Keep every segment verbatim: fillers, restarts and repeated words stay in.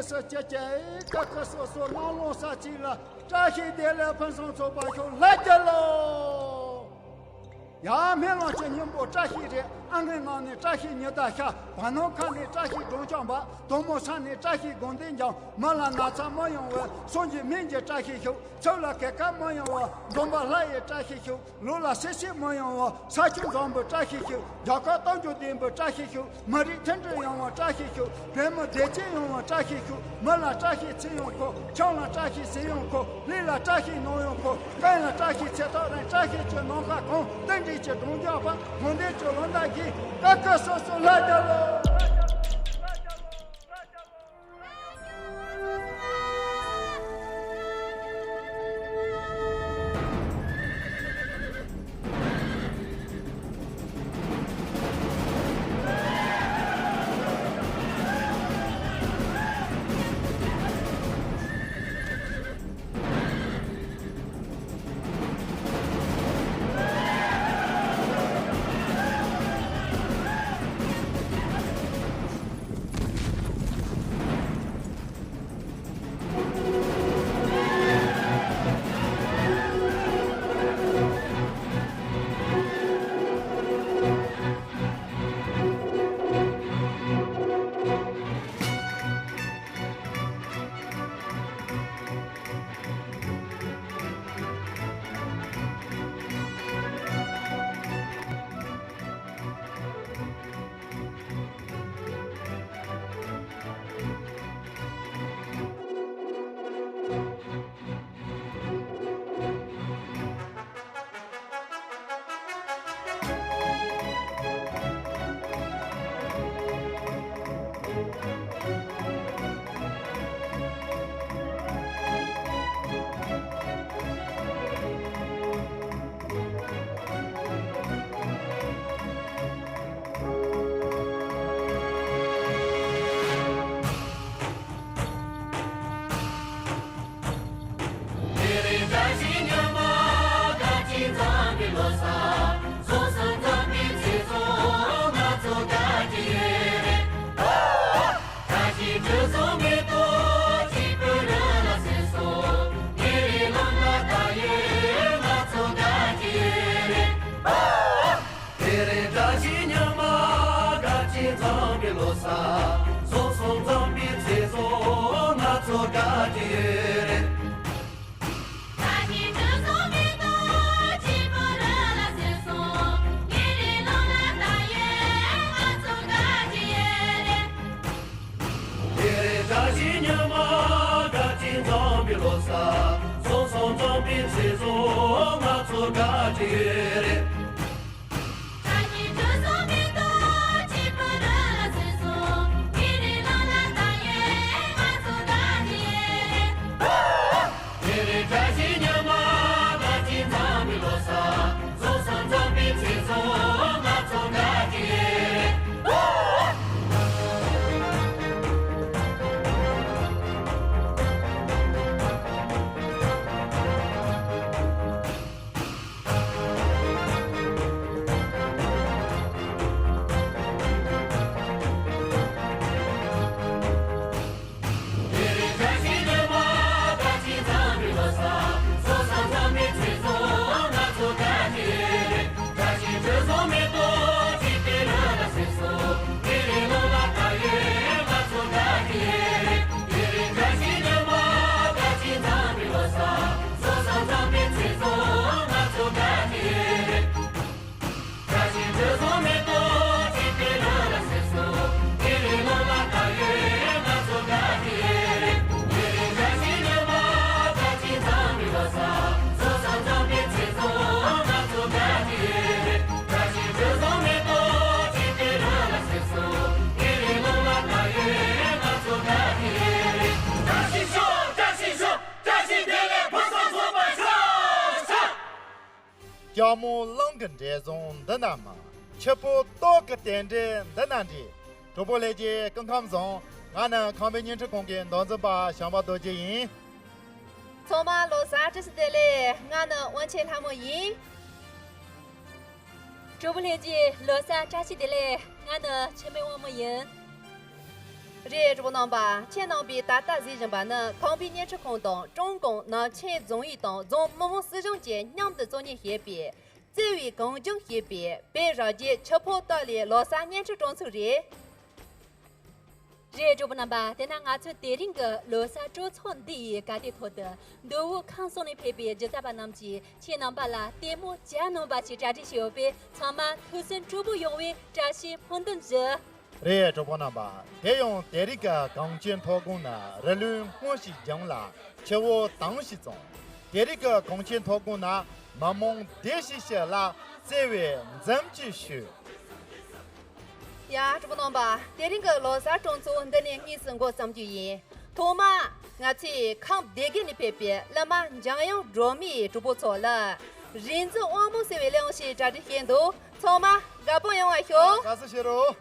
ས་ཅེ་ཅེ་ཀ་ཀ་སོ་སོ་ནང་ལོ་ས་ཅིག་ལ་བཀྲ་ཤིས་བདེ་ལེགས་ཕུན་སུམ་ཚོགས་པ་ཤོག་ལྷ་རྒྱལ་ལོ། ཡ་སྨོན་ལམ་གྱི་སྙིང་པོ་བཀྲ་ཤིས་རེད། ཨ་ངའི་ནང་ནས་བཀྲ་ཤིས་ཉི་ཟླ་ཤར། བར་སྣང་ཁ་ནས་བཀྲ་ཤིས་སྒྲོལ་ལྗང་འབར། དོན་མོ་ས་ནས་བཀྲ་ཤིས་དགོངས་འདུན་འཇམ། མི་ལ་ན་ཚ་མི་ཡོང་བར། སངས་རྒྱས་སྨན་གྱི་བཀྲ་ཤིས་ཤོག་ཚུལ་ལ་གེ་ཀ་མི་ཡོང་བར། འཛོམས་པ་ལྷ་ཡི་བཀྲ་ཤིས་ཤོག་ལོ་ལ་སེར་སེར་མི་ཡོང་བར། ས་ཆུ་འཛོམས་པའི་བཀྲ་ཤིས་ཤོག་རྒྱལ་ཁབ་དང་འབྱོར་ལྡན་པའི་བཀྲ་ཤིས་ཤོག་མི་རིགས་མཐུན་སྒྲིལ་ཡོང་བའི་བཀྲ་ཤིས་ཤོག་བོད་མི་བདེ་སྐྱིད་ཡོང་བའི་བཀྲ་ཤིས་ཤོག་མི་ལ་བཀྲ་ཤིས་ཚེ་ཡོང་ཁོ། ཆང་ལ་བཀྲ་ཤིས་ཟས་ཡོང་ཁོ། ལུས་ལ་བཀྲ་ཤིས་ནོར་ཡོང་ཁོ། རྐང་ལ་བཀྲ་ཤིས་ཚེ་ཐོག་རིང་། བཀྲ་ཤིས་ཀྱི་ནམ་མཁའ་གང་། རྟེན་འབྲེལ་གྱི་སྒྲོལ་ལྗང་འབར། དགོངས་འདུན་གྱི་ལོ་ཟླ་བཞི། ཀ་ཁ་སོ་སོ་ལྷ་རྒྱལ་ལོ། དེ་རིང་བཀྲ་ཤིས་ཉི་མ་དགའ་སྐྱིད་འཛོམས་པའི་ལོ་གསར། གསུམ་གསུམ་འཛོམས་པའི་ཚེས་བཟང་ང་ཚོ་དགའ་གི་ཡོད་རེད། དེ་རིང་བཀྲ་ཤིས་ཉི་མ་དགའ་སྐྱིད་འཛོམས་པའི་ལོ་གསར། གསུམ་གསུམ་འཛོམས་པའི་ཚེས་བཟང་ང་ཚོ་དགའ་གི་ཡོད་རེད། སྐྱ་མོ་གླང་གི་འདྲེ་བཟང་འདི་ན་མ། ཁྱི་ཕོ་སྟག་གི་རྟེན་འབྲེལ་འདི་ན་འདྲེ། གྲོགས་པོ་ལྷན་རྒྱས་སྐུ་ཁམས་བཟང་། ང་ནི་ཁམས་པའི་བརྙན་འཕྲིན་ཁང་གི་མདོ་འཛིན་པ་བྱམས་པ་རྡོ་རྗེ་ཡིན། ཚང་མ་ལོ་གསར་བཀྲ་ཤིས་བདེ་ལེགས། ང་ནི་དབང་ཆེན་ལྷ་མོ་ཡིན། གྲོགས་པོ་ལྷན་རྒྱས་ལོ་གསར་བཀྲ་ཤིས་བདེ་ལེགས། ང་ནི་འཆི་མེད་དབང་མོ་ཡིན། རེད། གྲོགས་པོ་རྣམ་པ། ཁྱེད་རྣམ་པས་ད་ལྟ་གཟིགས་བཞིན་པ་ནི་ཁམས་པའི་བརྙན་འཕྲིན་ཁང་དང་ཀྲུང་གོ་ནང་ཆེན་རྫོང་ཡིག་དང་རྫོང་མི་དམངས་སྲིད་གཞུང་བཅས་མཉམ་དུ་གཙོ་གཉེར་བྱས་པའི་བརྩེ་བའི་གངས་ལྗོངས་ཞེས་པའི་བོད་རང་བཙན་ཆབ་འབངས་ལྟ་བའི་ལོ་གསར་བརྙན་འཕྲིན་སྤྲོ་ཚོགས་རེད། རེད། གྲོགས་པོ་རྣམ་པ། དེ་ན་ང་ཚོས་དེ་རིང་གི་ལོ་གསར་སྤྲོ་ཚོགས་འདིའི་ག་དེ་ཐོག་ཏུ་མདོ་དབུས་ཁམས་གསུམ་ནས་ཕེབས་པའི་གཞིས་ཆགས་པ་རྣམས་ཀྱིས་ཁྱེད་རྣམ་པ་ལ་ལྟད་མོ་བྱ་སྣང་བ་ཞིག་གྲ་སྒྲིག་བྱས་ཡོད་པས། ཚང་མ་ཐུགས་སེམས་སྤྲོ་པོ་ཡོང་བའི་བཀྲ་ཤིས་སྨོན་འདུན་ཞུ། རེད། གྲོགས་པོ་རྣམ་པ། དེ་ཡང་དེ་རིང་གི་གངས་ཅན་མཐོ་སྒང་ན་རི་ལུང་སྔོ་ཞིང་ལྗང་ལ་ཆུ་བོ་དྭངས་ཤིང་གཙང་། དེ་རིང་གི་གངས་ཅན་མཐོ་སྒང་ན་མི་མང་བདེ་ཞིང་སྐྱིད་ལ་བརྩེ་བའི་འཛུམ་གྱིས་ཞུ། ཡ། གྲོགས་པོ་རྣམ་པ། དེ་རིང་གི་ལོ་གསར་སྤྲོ་ཚོགས་འདི་ནས་དངོས་སུ་འགོ་བརྩམ་རྒྱུ་ཡིན། ཐོག་མ་ང་ཚོས་ཁམས་སྡེ་དགེ་ནས་ཕེབས་པའི་གླུ་མ་འཇམ་དབྱངས་སྒྲོལ་མས་གྲོགས་པོ་ཚོ་ལ་རིག་འཛིན་དབང་མོ་ཟེར་བའི་གླུ་དབྱངས་ཤིག་གྲ་སྒྲིག་བྱས་འདུག། ཚང་མ་དགའ་པོ་ཡོང་བ་ཤོག། དགའ་བསུ་ཞུ་རོགས།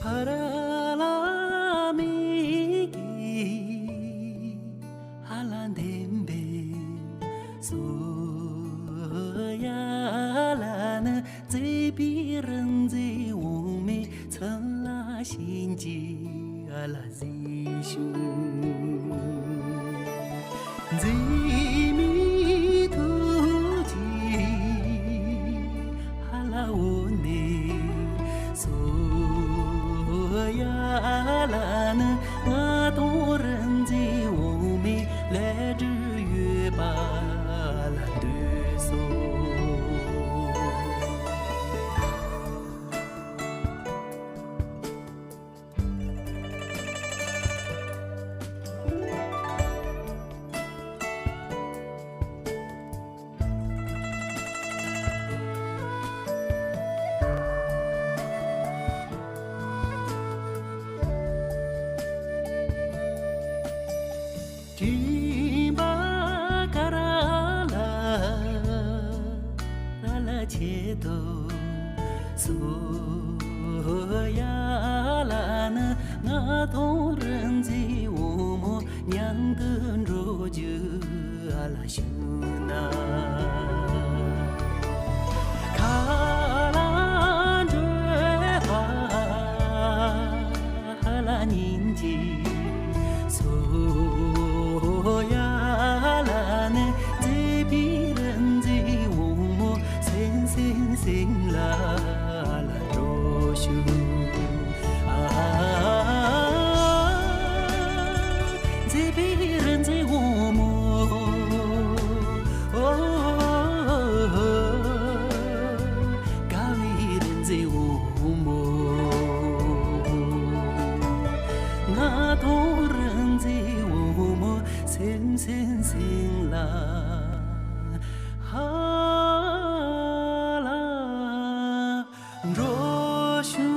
ཕ་ར་ལ་མི་གི་ཧ་ལ་འདེམ་པའི་སོ་ཡ་ལ་ནི་མཛེས་པའི་རི་མཛེས་འོ་མའི་ཚལ་ལ་ཕྱིན་གྱི་ཨ་ལ་གཟིགས་ཤིང་། མཛེས་མའི་ཐུགས་ཀྱི་ཧ་ལ་འོ་ནས་སོ་ཡ་ལ་ནི་ང་དང་རི་མཛེས་འོ་མའི་ལས་འབྲེལ་ཡོད་པ་ལ་འདོད་སོ། སྤྲིན་པ་ཀ་ར་ལ་ར་ལ་ཆེ་དོ། སོ་ཡ་ལ་ནི་ང་དང་རི་མཛེས་འོ་མོ་མཉམ་དུ་འགྲོ་རྒྱུ་ཨ་ལ་ཞུ་ན། ཁ་ལ་འགྲོ་བ། ཧ་ལ་ཉིན་གྱི་སོ་ཡ་ལ་ནི་མཛེས་པའི་རི་མཛེས་འོ་མོ་སེམས་སེམས་སེམས་ལ་ལ་འགྲོ་ཞུ། ཨ་མཛེས་པའི་རི་མཛེས་འོ་མོ། ཨོ། དགའ་བའི་རི་མཛེས་འོ་མོ། ང་དང་རི་མཛེས་འོ་མོ་སེམས་སེམས་སེམས་ལ་ཧ་ལ་འགྲོ་ཞུ།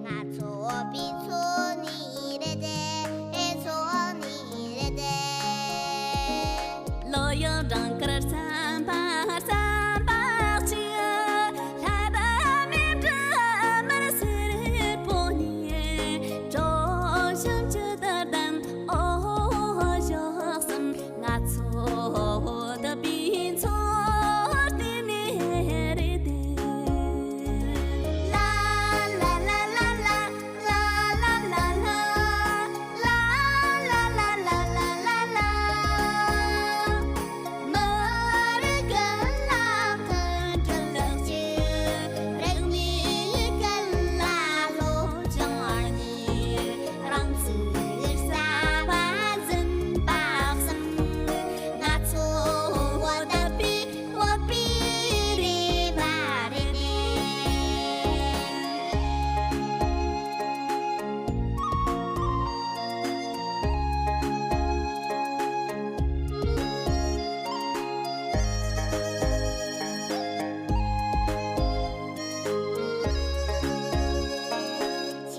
ང་ཚོ་བི་ཚོ་ནི་རེད་དེ། ཚོ་ནི་རེད་དེ། ལོ་ཡང་འབྲང་ཁར་བསམ་པ་བསམ་པ་ཅི། ལྷ་བ་མི་འདྲ་མར་སེར་པོ་ནི། གྲོ་ཞིམ་ཅི་ལྟར་ལྡན་འོ་ཞོག་སམ། ང་ཚོ་བོད་པའི་ཚོ་བསྟན་ནི་རེད་དེ། ལ་ལ་ལ་ལ་ལ།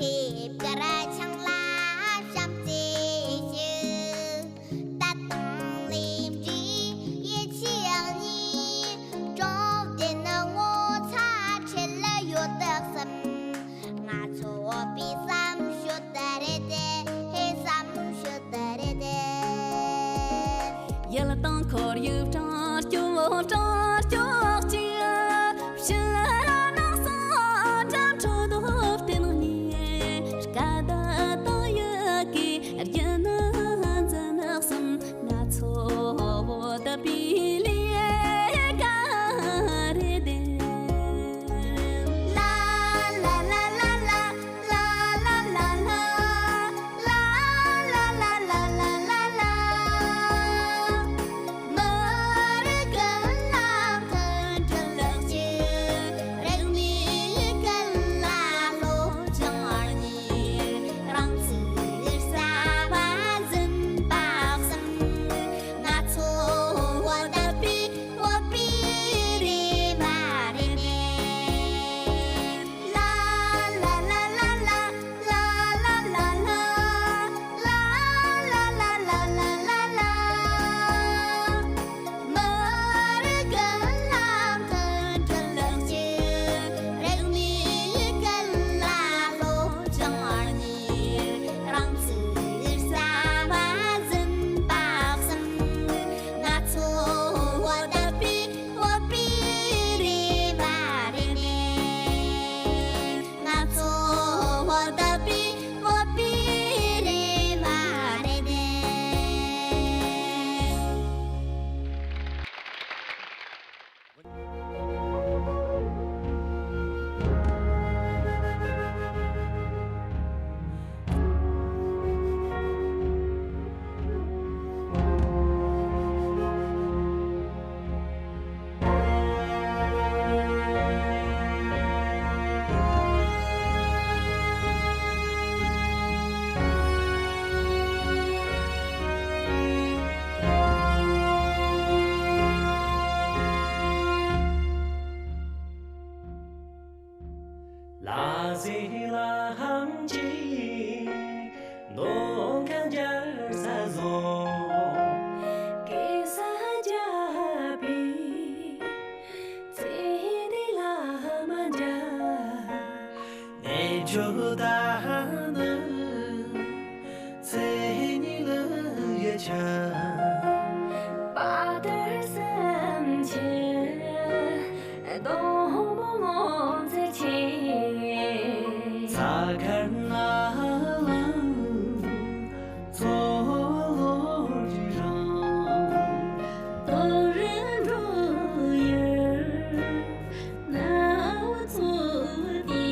ཆེ་བཀའ་ར་ཆང་ལ་བྱམས་བརྩེ་ཞུ། ད་དུང་ལས་འབྲས་ཡིད་ཆེས་གཉིས། གྲོང་སྡེ་ནི་ངོ་ཚ་ཁྲེལ་ཡོད་དག་བསམ། ང་ཚོ་བོད་པའི་བསམ་སྤྱོད་རེད་དེ། ཧེ་བསམ་སྤྱོད་རེད་དེ། ཡུལ་དང་ཁོར་ཡུག་དྲང་སྐྱོང་དྲང་སྐྱོང་ཅིག། ཕྱི་ར་ནང་སོང་འགྲམ་ཁྲོད་དུ་བརྟེན་ནས། དཀའ་ལས་དང་ཡི་གེ་རྒྱུ་ནི་འཛིན་ནག་གསུམ། ང་ཚོ་བོད་པའི་ལས་ ཚེ་ལ་ཧམ་གྱིས་མདོ་ཁམས་རྒྱལ་ས་བཟུང་། གེ་སར་རྒྱལ་པོའི་མཚན་འདི་ལ་མ་འཇལ། གནས་མཆོག་ད་ནི་མཚན་ཉིད་ལ་ཡ་ཆ། དཔའ་དར་སེམས་ཆེ་སྡོང་པོ་ངོ་མཚར་ཆེ། ཚ་ཁར་ན་ལ་མཚོ་ལོ་རི་རང་། ལོ་རི་འགྲོ་ཡུལ་ན་བ་མཚོ་དེ།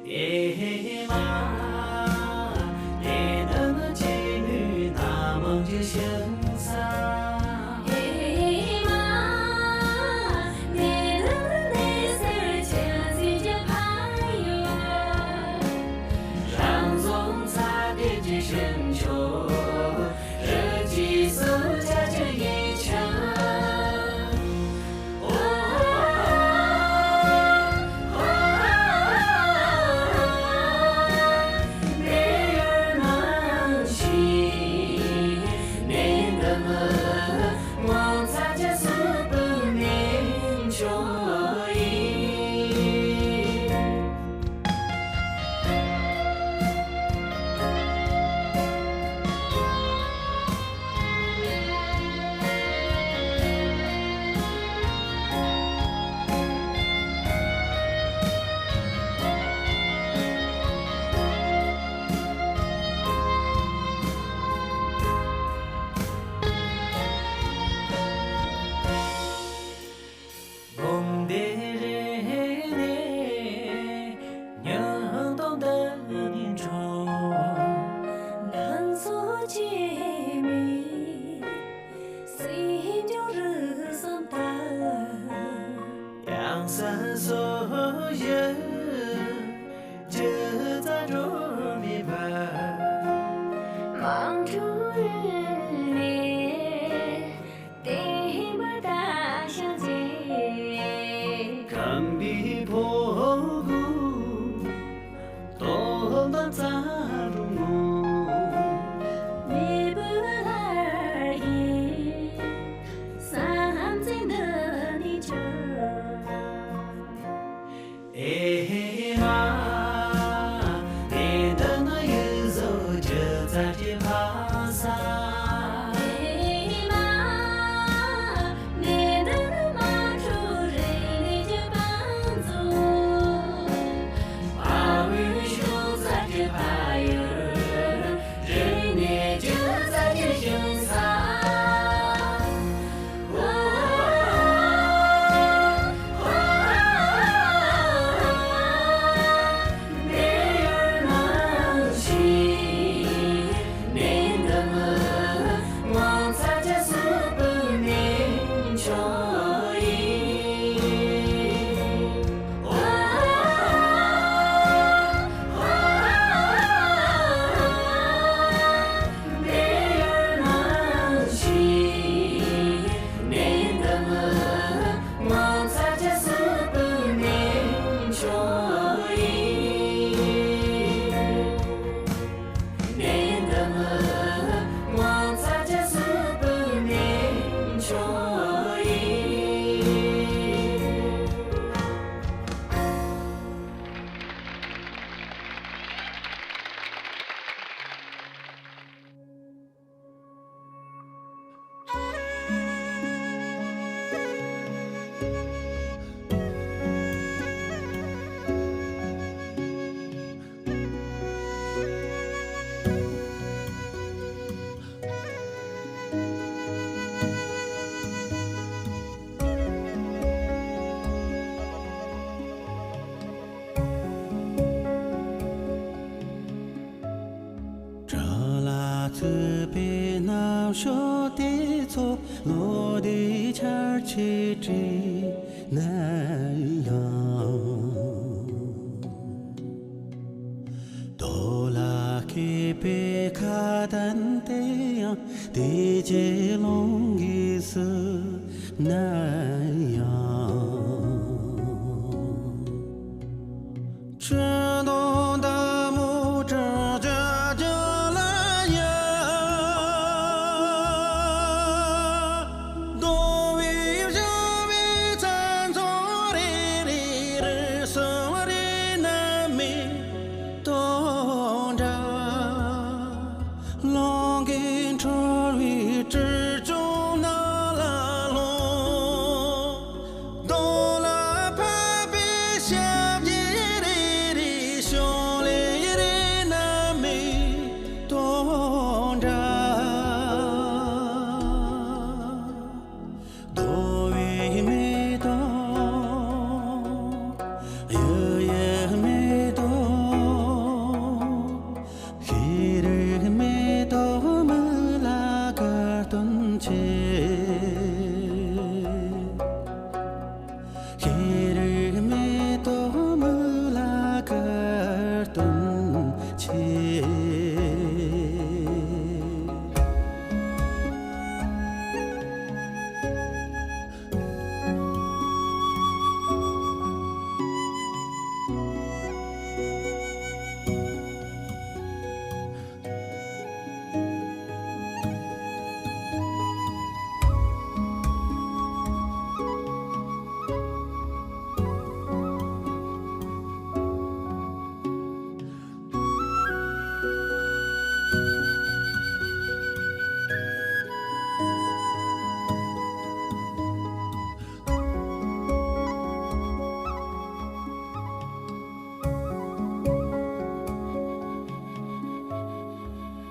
ཨེ་མ། དེ་ནི་ཅི་ནུས་ན་མང་གི་ཞིང་ས། ཨེ་མ། དེ་ནི་གནས་སར་ཆགས་སྲིད་ཀྱི་ཕ་ཡུལ། རང་བཟུང་ཚ་དེ་ཀྱི་ཞིང་མཆོག་རི་སྐྱེས་སུ་ཆ་ཅི་ཡི་ཆ། སྒོམ་སྡེ་རེ་ནས་ཉམས་དང་ལྡན་ནས་འགྲོ། ང་ཚོ་སྐྱེ་མེད་སྲིད་འབྱོར་རུ་བསམ་ཐལ། ཡང་ས་སོ་ཡི་རྒྱུ་རྩ་འགྲོ་མེད་པ། མང་ཐོས་ནས་བསྟན་པ་དར་ཤིང་རྒྱས། ཁམས་པའི་ཕོ་རྒོད་སྟོབས་དང་རྩལ་རུ་ངོམས། མེས་པོའི་ལྷ་ཡི་བསམ་ཚུལ་འདི་ནས་འཕྱུར། ཨེ་མ། དེ་འདི་ནི་ཡུལ་བཟོ་རྒྱུ་རྩལ་གྱི་ཕ་ས། ཨེ་མ། དེ་འདི་ནི་དམངས་ཁྲོད་རིག་གནས་ཀྱི་དཔལ་འཛོམས། དཔའ་བོའི་ཤུགས་རྩལ་གྱི་ཕ་ཡུལ། རིག་གནས་སྒྱུ་རྩལ་གྱི་ཞིང་ས། བྲག་ལ་བཙུགས་པའི་རྣམ་ཤོག་དེ་ཚོ་ལོ་ཟླའི་ཆར་ཆུས་བྲིས་ན་ཡང་། རྡོ་ལ་བརྐོས་པའི་ཁ་དན་དེ་ཡང་དེ་རྗེས་ལོང་གིས་བསུབས་ན་ཡང་། ཤེས་རིག་མེ་ཏོག་མིག་ལ་གར་སྟོན་ཆེ།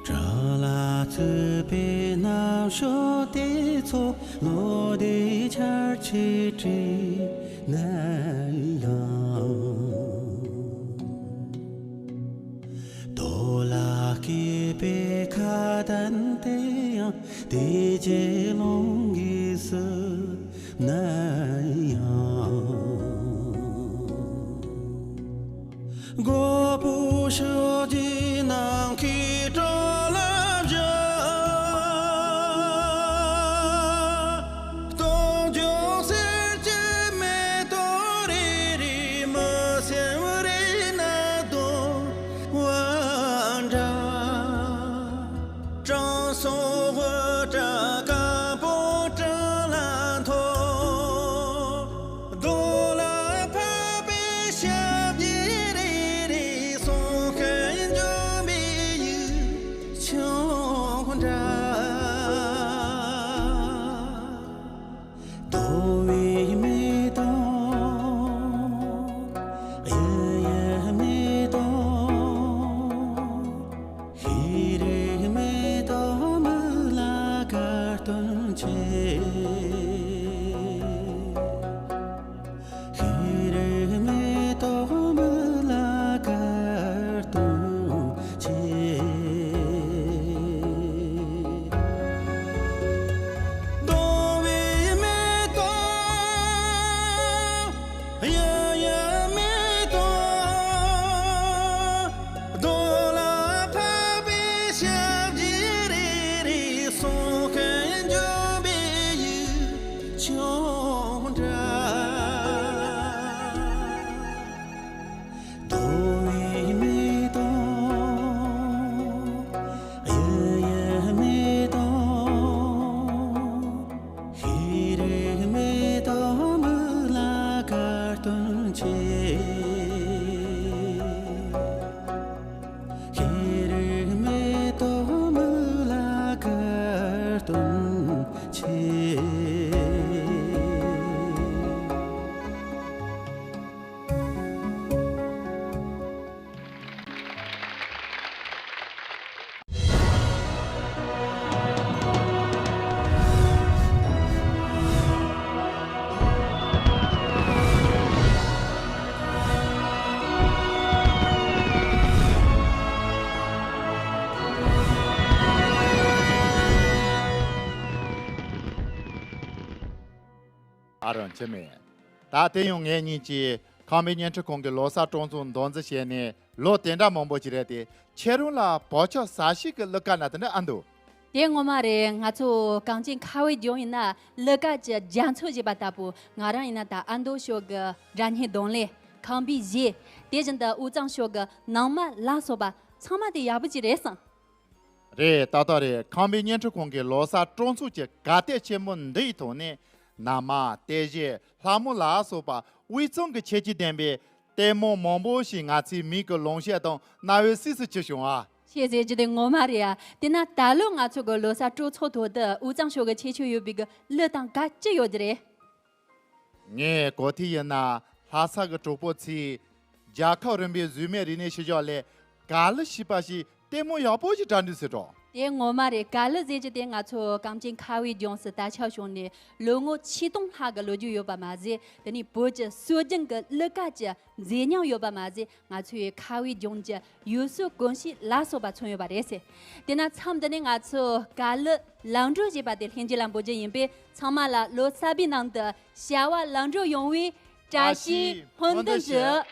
བྲག་ལ་བརྩིགས་པའི་རྣམ་ཤོག་དེ་ཚོ་ལོ་ཟླའི་ཆར་ཆུས་བྲིས་ནས་ཡང་། རྡོ་ལ་བརྐོས་པའི་ཁ་དན་དེ་ཡང་དེ་རྗེས་ལོང་གིས་བསུབས་ནས་ཡང་། མགོ་བོ་ཕྱོགས་བཞི་ནམ་མཁའི་འགྲམ་ལ་བཞག། སྟོབས་འབྱུང་གསེར་གྱི་མེ་ཏོག་རེ་རེ། མི་སེམས་རེ་ན་གཏོར་བ་འདྲ། དྲང་སྲོང་དབུ་སྐྲ་དཀར་པོ་དྲུང་ལ་འཐོར། རྡོ་ལ་ཕབ་པའི་ཞབས་རྗེས་རེ་རེ། སྲོག་ཤིང་འཇོམས་པའི་ཡུལ་ལྗོངས་འདྲ། དོ་བའི་མེ་ཏོག་གཡུ་ཡི་མེ་ཏོག་ཤེས་རིག་མེ་ཏོག་མིག་ལ་གར་སྟོན་ཆེ། ཤེས་རིག་མེ་ཏོག་མིག་ལ་གར་སྟོན་ཆེ། དོ་བའི་མེ་ཏོག་གཡུ་ཡི་མེ་ཏོག་རྡོ་ལ་ཕབ་པའི་ཞབས་རྗེས་རེ་རེ། སྲོག་ཤིང་འཇོམས་པའི་ཡུལ་ལྗོངས་འདྲ། དོ་བའི་མེ་ཏོག་གཡུ་ཡི་མེ་ཏོག་ཤེས་རིག་མེ་ཏོག་མིག་ལ་གར་སྟོན་ཆེ། ཤེས་རིག་མེ་ཏོག་མིག་ལ་གར་སྟོན་ཆེ། ཨ་རོན་ཆེ་མེ། ད་དེ་ཡང་ངེད་གཉིས་ཀྱིས་ཁམས་པའི་བརྙན་འཕྲིན་ཁང་གི་ལོ་གསར་སྤྲོ་ཚོགས་མདུན་འཛིན་བྱས་ནས་ལོ་དེ་འདྲ་མང་པོ་ཞིག་རེད་དེ། ཁྱེད་རང་ལ་བག་ཆགས་ཟ་ཞིག་གི་གླུ་གར་ན་དེ་འདྲ་ཨ་འདུག་དེ་ངོ་མ་རེད། ང་ཚོ་གངས་ཅན་ཁ་བའི་ལྗོངས་ཡིན་ན་གླུ་གར་གྱི་རྒྱ་མཚོ་ཞེས་པ་ལྟ་བུ། ང་རང་ཡིན་ན་ད་ཨ་མདོ་ཕྱོགས་ཀྱི་སྒྲ་སྙན་གདོང་ལེན། ཁམས་པའི་གཞས། དེ་བཞིན་དུ་དབུས་གཙང་ཕྱོགས་ཀྱི་ནང་མ་ལ་སོགས་པ་ཚང་མ་དེ་ཡག་པོ་ཅིག་རེད་བསམ། རེད། ཏག་ཏག་རེད། ཁམས་པའི་བརྙན་འཕྲིན་ཁང་གི་ལོ་གསར་སྤྲོ་ཚོགས་ཀྱི་གར་སྟེགས་ཆེན་མོ་འདིའི་ཐོག་ནས་ན་མ་ཏེ་ཞེ་ལྷ་མོ་ལ་སོགས་པ་དབུས་གཙང་གི་ཁྱད་ཆོས་ལྡན་པའི་ལྟད་མོ་མང་པོ་ཞིག་ང་ཚོའི་མིག་གི་ལོངས་སྤྱོད་དང་རྣ་བའི་གསོས་སུ་གྱུར་བྱུང་ཨ། ཁྱེད་ཟེར་རྒྱུ་དེ་ངོ་མ་རེད་ཨ། དེས་ན་ད་ལོ་ང་ཚོ་གི་ལོ་གསར་སྤྲོ་ཚོགས་ཐོག་ཏུ་དབུས་གཙང་ཕྱོགས་ཀྱི་ཁྱད་ཆོས་ཡོད་པའི་གི་གླུ་དང་གར་ཅི་ཡོད་རྒྱུ་རེད། ངས་གོ་ཐོས་ཡིན་ན་ལྷ་ས་གི་གྲོགས་པོ་ཚོས་རྒྱལ་ཁབ་རིམ་པའི་གཟུགས་མེད་རིག་གནས་ཤུལ་བཞག་ལས་ག་ལེར་ཤེས་པ་ཞིག་ལྟད་མོ་ཡག་པོ་ཞིག་གྲ་འགྲིག་ཟེར་འགྲོ། དེ་ངོ་མ་རེད། ཀ་ལི་ཟེར་རྒྱུ་དེ་ང་ཚོ་གངས་ཅན་ཁ་བའི་ལྗོངས་སུ་དར་ཁྱབ་བྱུང་ནས་ལོ་ངོ་ཆིག་སྟོང་ལྷག་གི་ལོ་རྒྱུས་ཡོད་པ་མ་ཟད། དེ་ནས་བོད་ཀྱི་སྲོལ་རྒྱུན་གྱི་གླུ་གར་གྱི་མཛེས་ཉམས་ཡོད་པ་མ་ཟད། ང་ཚོའི་ཁ་བའི་ལྗོངས་ཀྱི་ཡུལ་སྲོལ་གོམས་གཤིས་ལ་སོགས་པ་མཚོན་ཡོད་པ་རེད་ཟེར། དེས་ན་མཚམས་འདི་ནས་ང་ཚོ་ཀ་ལི་ལམ་འགྲོ་ཞེས་པ་དེ་ལྷན་རྒྱས་ལ་འབོད་རྒྱུ་ཡིན་པས། ཚང་མ་ལ་ལོ་གསར་པའི་ནང་དུ་བྱ་བ་ལམ་འགྲོ་ཡོང་བའི་བཀྲ་ཤིས་སྨོན་འདུན་ཞུ།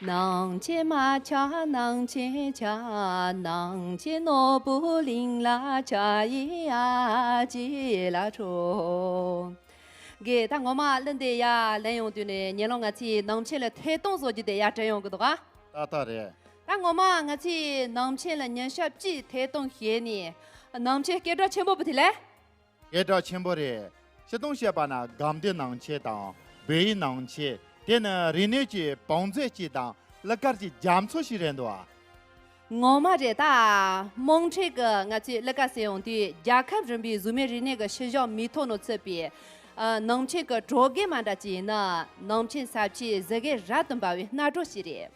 ནང་ཆེན་མ་ཆགས་ནང་ཆེན་ཆགས། ནང་ཆེན་ནོར་བུ་གླིང་ལ་ཆགས་ཡི་ཨ་ཅེ་ལ་ཁྲོ། དགེ་ད་ངོ་མ་གླུ་འདི་ཡར་ལེན་ཡོང་དུས་ནས་ཉེ་ལོང་ང་ཚོས་ནང་ཆེན་ལ་ཐད་གཏོང་བཟོ་རྒྱུ་དེ་ཡར་དྲན་ཡོང་གི་འདུག་ག། ཏག་ཏག་རེད། ད་ངོ་མ་ང་ཚོས་ནང་ཆེན་ལ་ཉིན་ཞག་གཅིག་ཐད་གཏོང་བྱས་ནས་ནང་ཆེན་སྐད་གྲགས་ཆེན་པོ་བུ་དེ་ལས། སྐད་གྲགས་ཆེན་པོ་རེད། སྤྱིར་བཏང་བཤད་པ་ན་དགའ་ལྡན་ནང་ཆེན་དང་བོད་ཡིག་ནང་ཆེན། དེ་ནི་རིག་གནས་ཀྱི་བང་མཛོད་ཅིག་དང་གླུ་གར་གྱི་རྒྱ་མཚོ་ཞིག་རེད་འདུག་ཨ། ངོ་མ་རེད། ད་དམངས་ཁྲོད་ཀྱི་ང་ཚོའི་གླུ་གར་ཟེར་ཡོང་དུས་རྒྱལ་ཁབ་རིམ་པའི་གཟུགས་མེད་རིག་གནས་ཀྱི་ཤུལ་བཞག་མིག་ཐོག་ནས་ཚུད་པའི་ཨ་ནང་ཆེན་གྱི་གྲོགས་རྒན་མ་འདྲ་ཅིག་ཡིན་ན། ནང་ཆེན་ས་ཆའི་གཟི་གོས་རབ་ཏུ་འབར་བའི་རྣམ་གྲངས་ཤིག་རེད།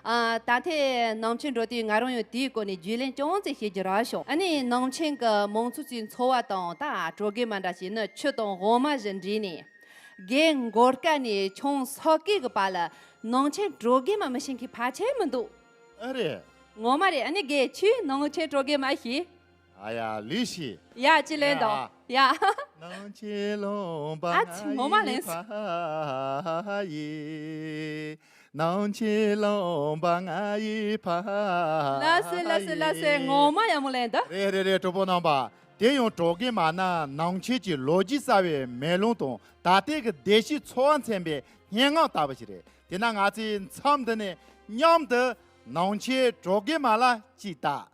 ཨ། ད་ཐེངས་ནང་ཆེན་འགྲོ་དུས་ང་རང་ཡང་དེའི་སྐོར་ནས་རྒྱུས་ལོན་ཅུང་ཙམ་བྱེད་རྒྱུ་རག་བྱུང་། ཨ་ནི་ནང་ཆེན་གྱི་མང་ཚོགས་ཚོའི་འཚོ་བ་དང་ད་གྲོགས་རྒན་མ་འདྲ་ཅིག་ནི་ཆུ་དང་འོ་མ་བཞིན་འདྲེས་ནས། རྒན་མགོ་དཀར་ནས་ཆུང་ས་དཀར་གྱི་བར་ལ་ནང་ཆེན་གྲོགས་རྒན་མ་མི་ཤེས་མཁན་ཕལ་ཆེར་མི་འདུག། ཨ་རེད། ངོ་མ་རེད། ཨ་ནི་རྒན་ཁྱོས་ནང་ཆེན་གྲོགས་རྒན་མ་ཤེས། ཨ་ཡ་ལུས་ཤིག། ཡ་ཅི་ལེན་དང་། ཡ། ཡ། ནང་ཆེན་ལུང་པ་ཨ་ཙི་ངོ་མ་ལེན་སོང་། ཡི། ནང་ཆེན་ལུང་པ་ང་ཡི་ཕ། ལགས་སེ་ལགས་སེ་ལགས་སེ། ངོ་མ་ཡག་མོ་ལེན་འདུག། རེད་རེད་རེད། གྲོགས་པོ་རྣམ་པ། དེ་ཡང་གྲོགས་རྒན་མ་ནི་ནང་ཆེན་གྱི་ལོ་རྒྱུས་གསར་བའི་མེ་ལོང་དང་ད་ལྟའི་གི་བདེ་སྐྱིད་འཚོ་བ་མཚོན་པའི་སྙན་ངག་ལྟ་བུ་ཞིག་རེད། དེས་ན་ང་ཚོས་མཚམས་འདི་ནས་མཉམ་དུ་ནང་ཆེན་གྲོགས་རྒན་མ་ལ་གཅིག་ལྟ།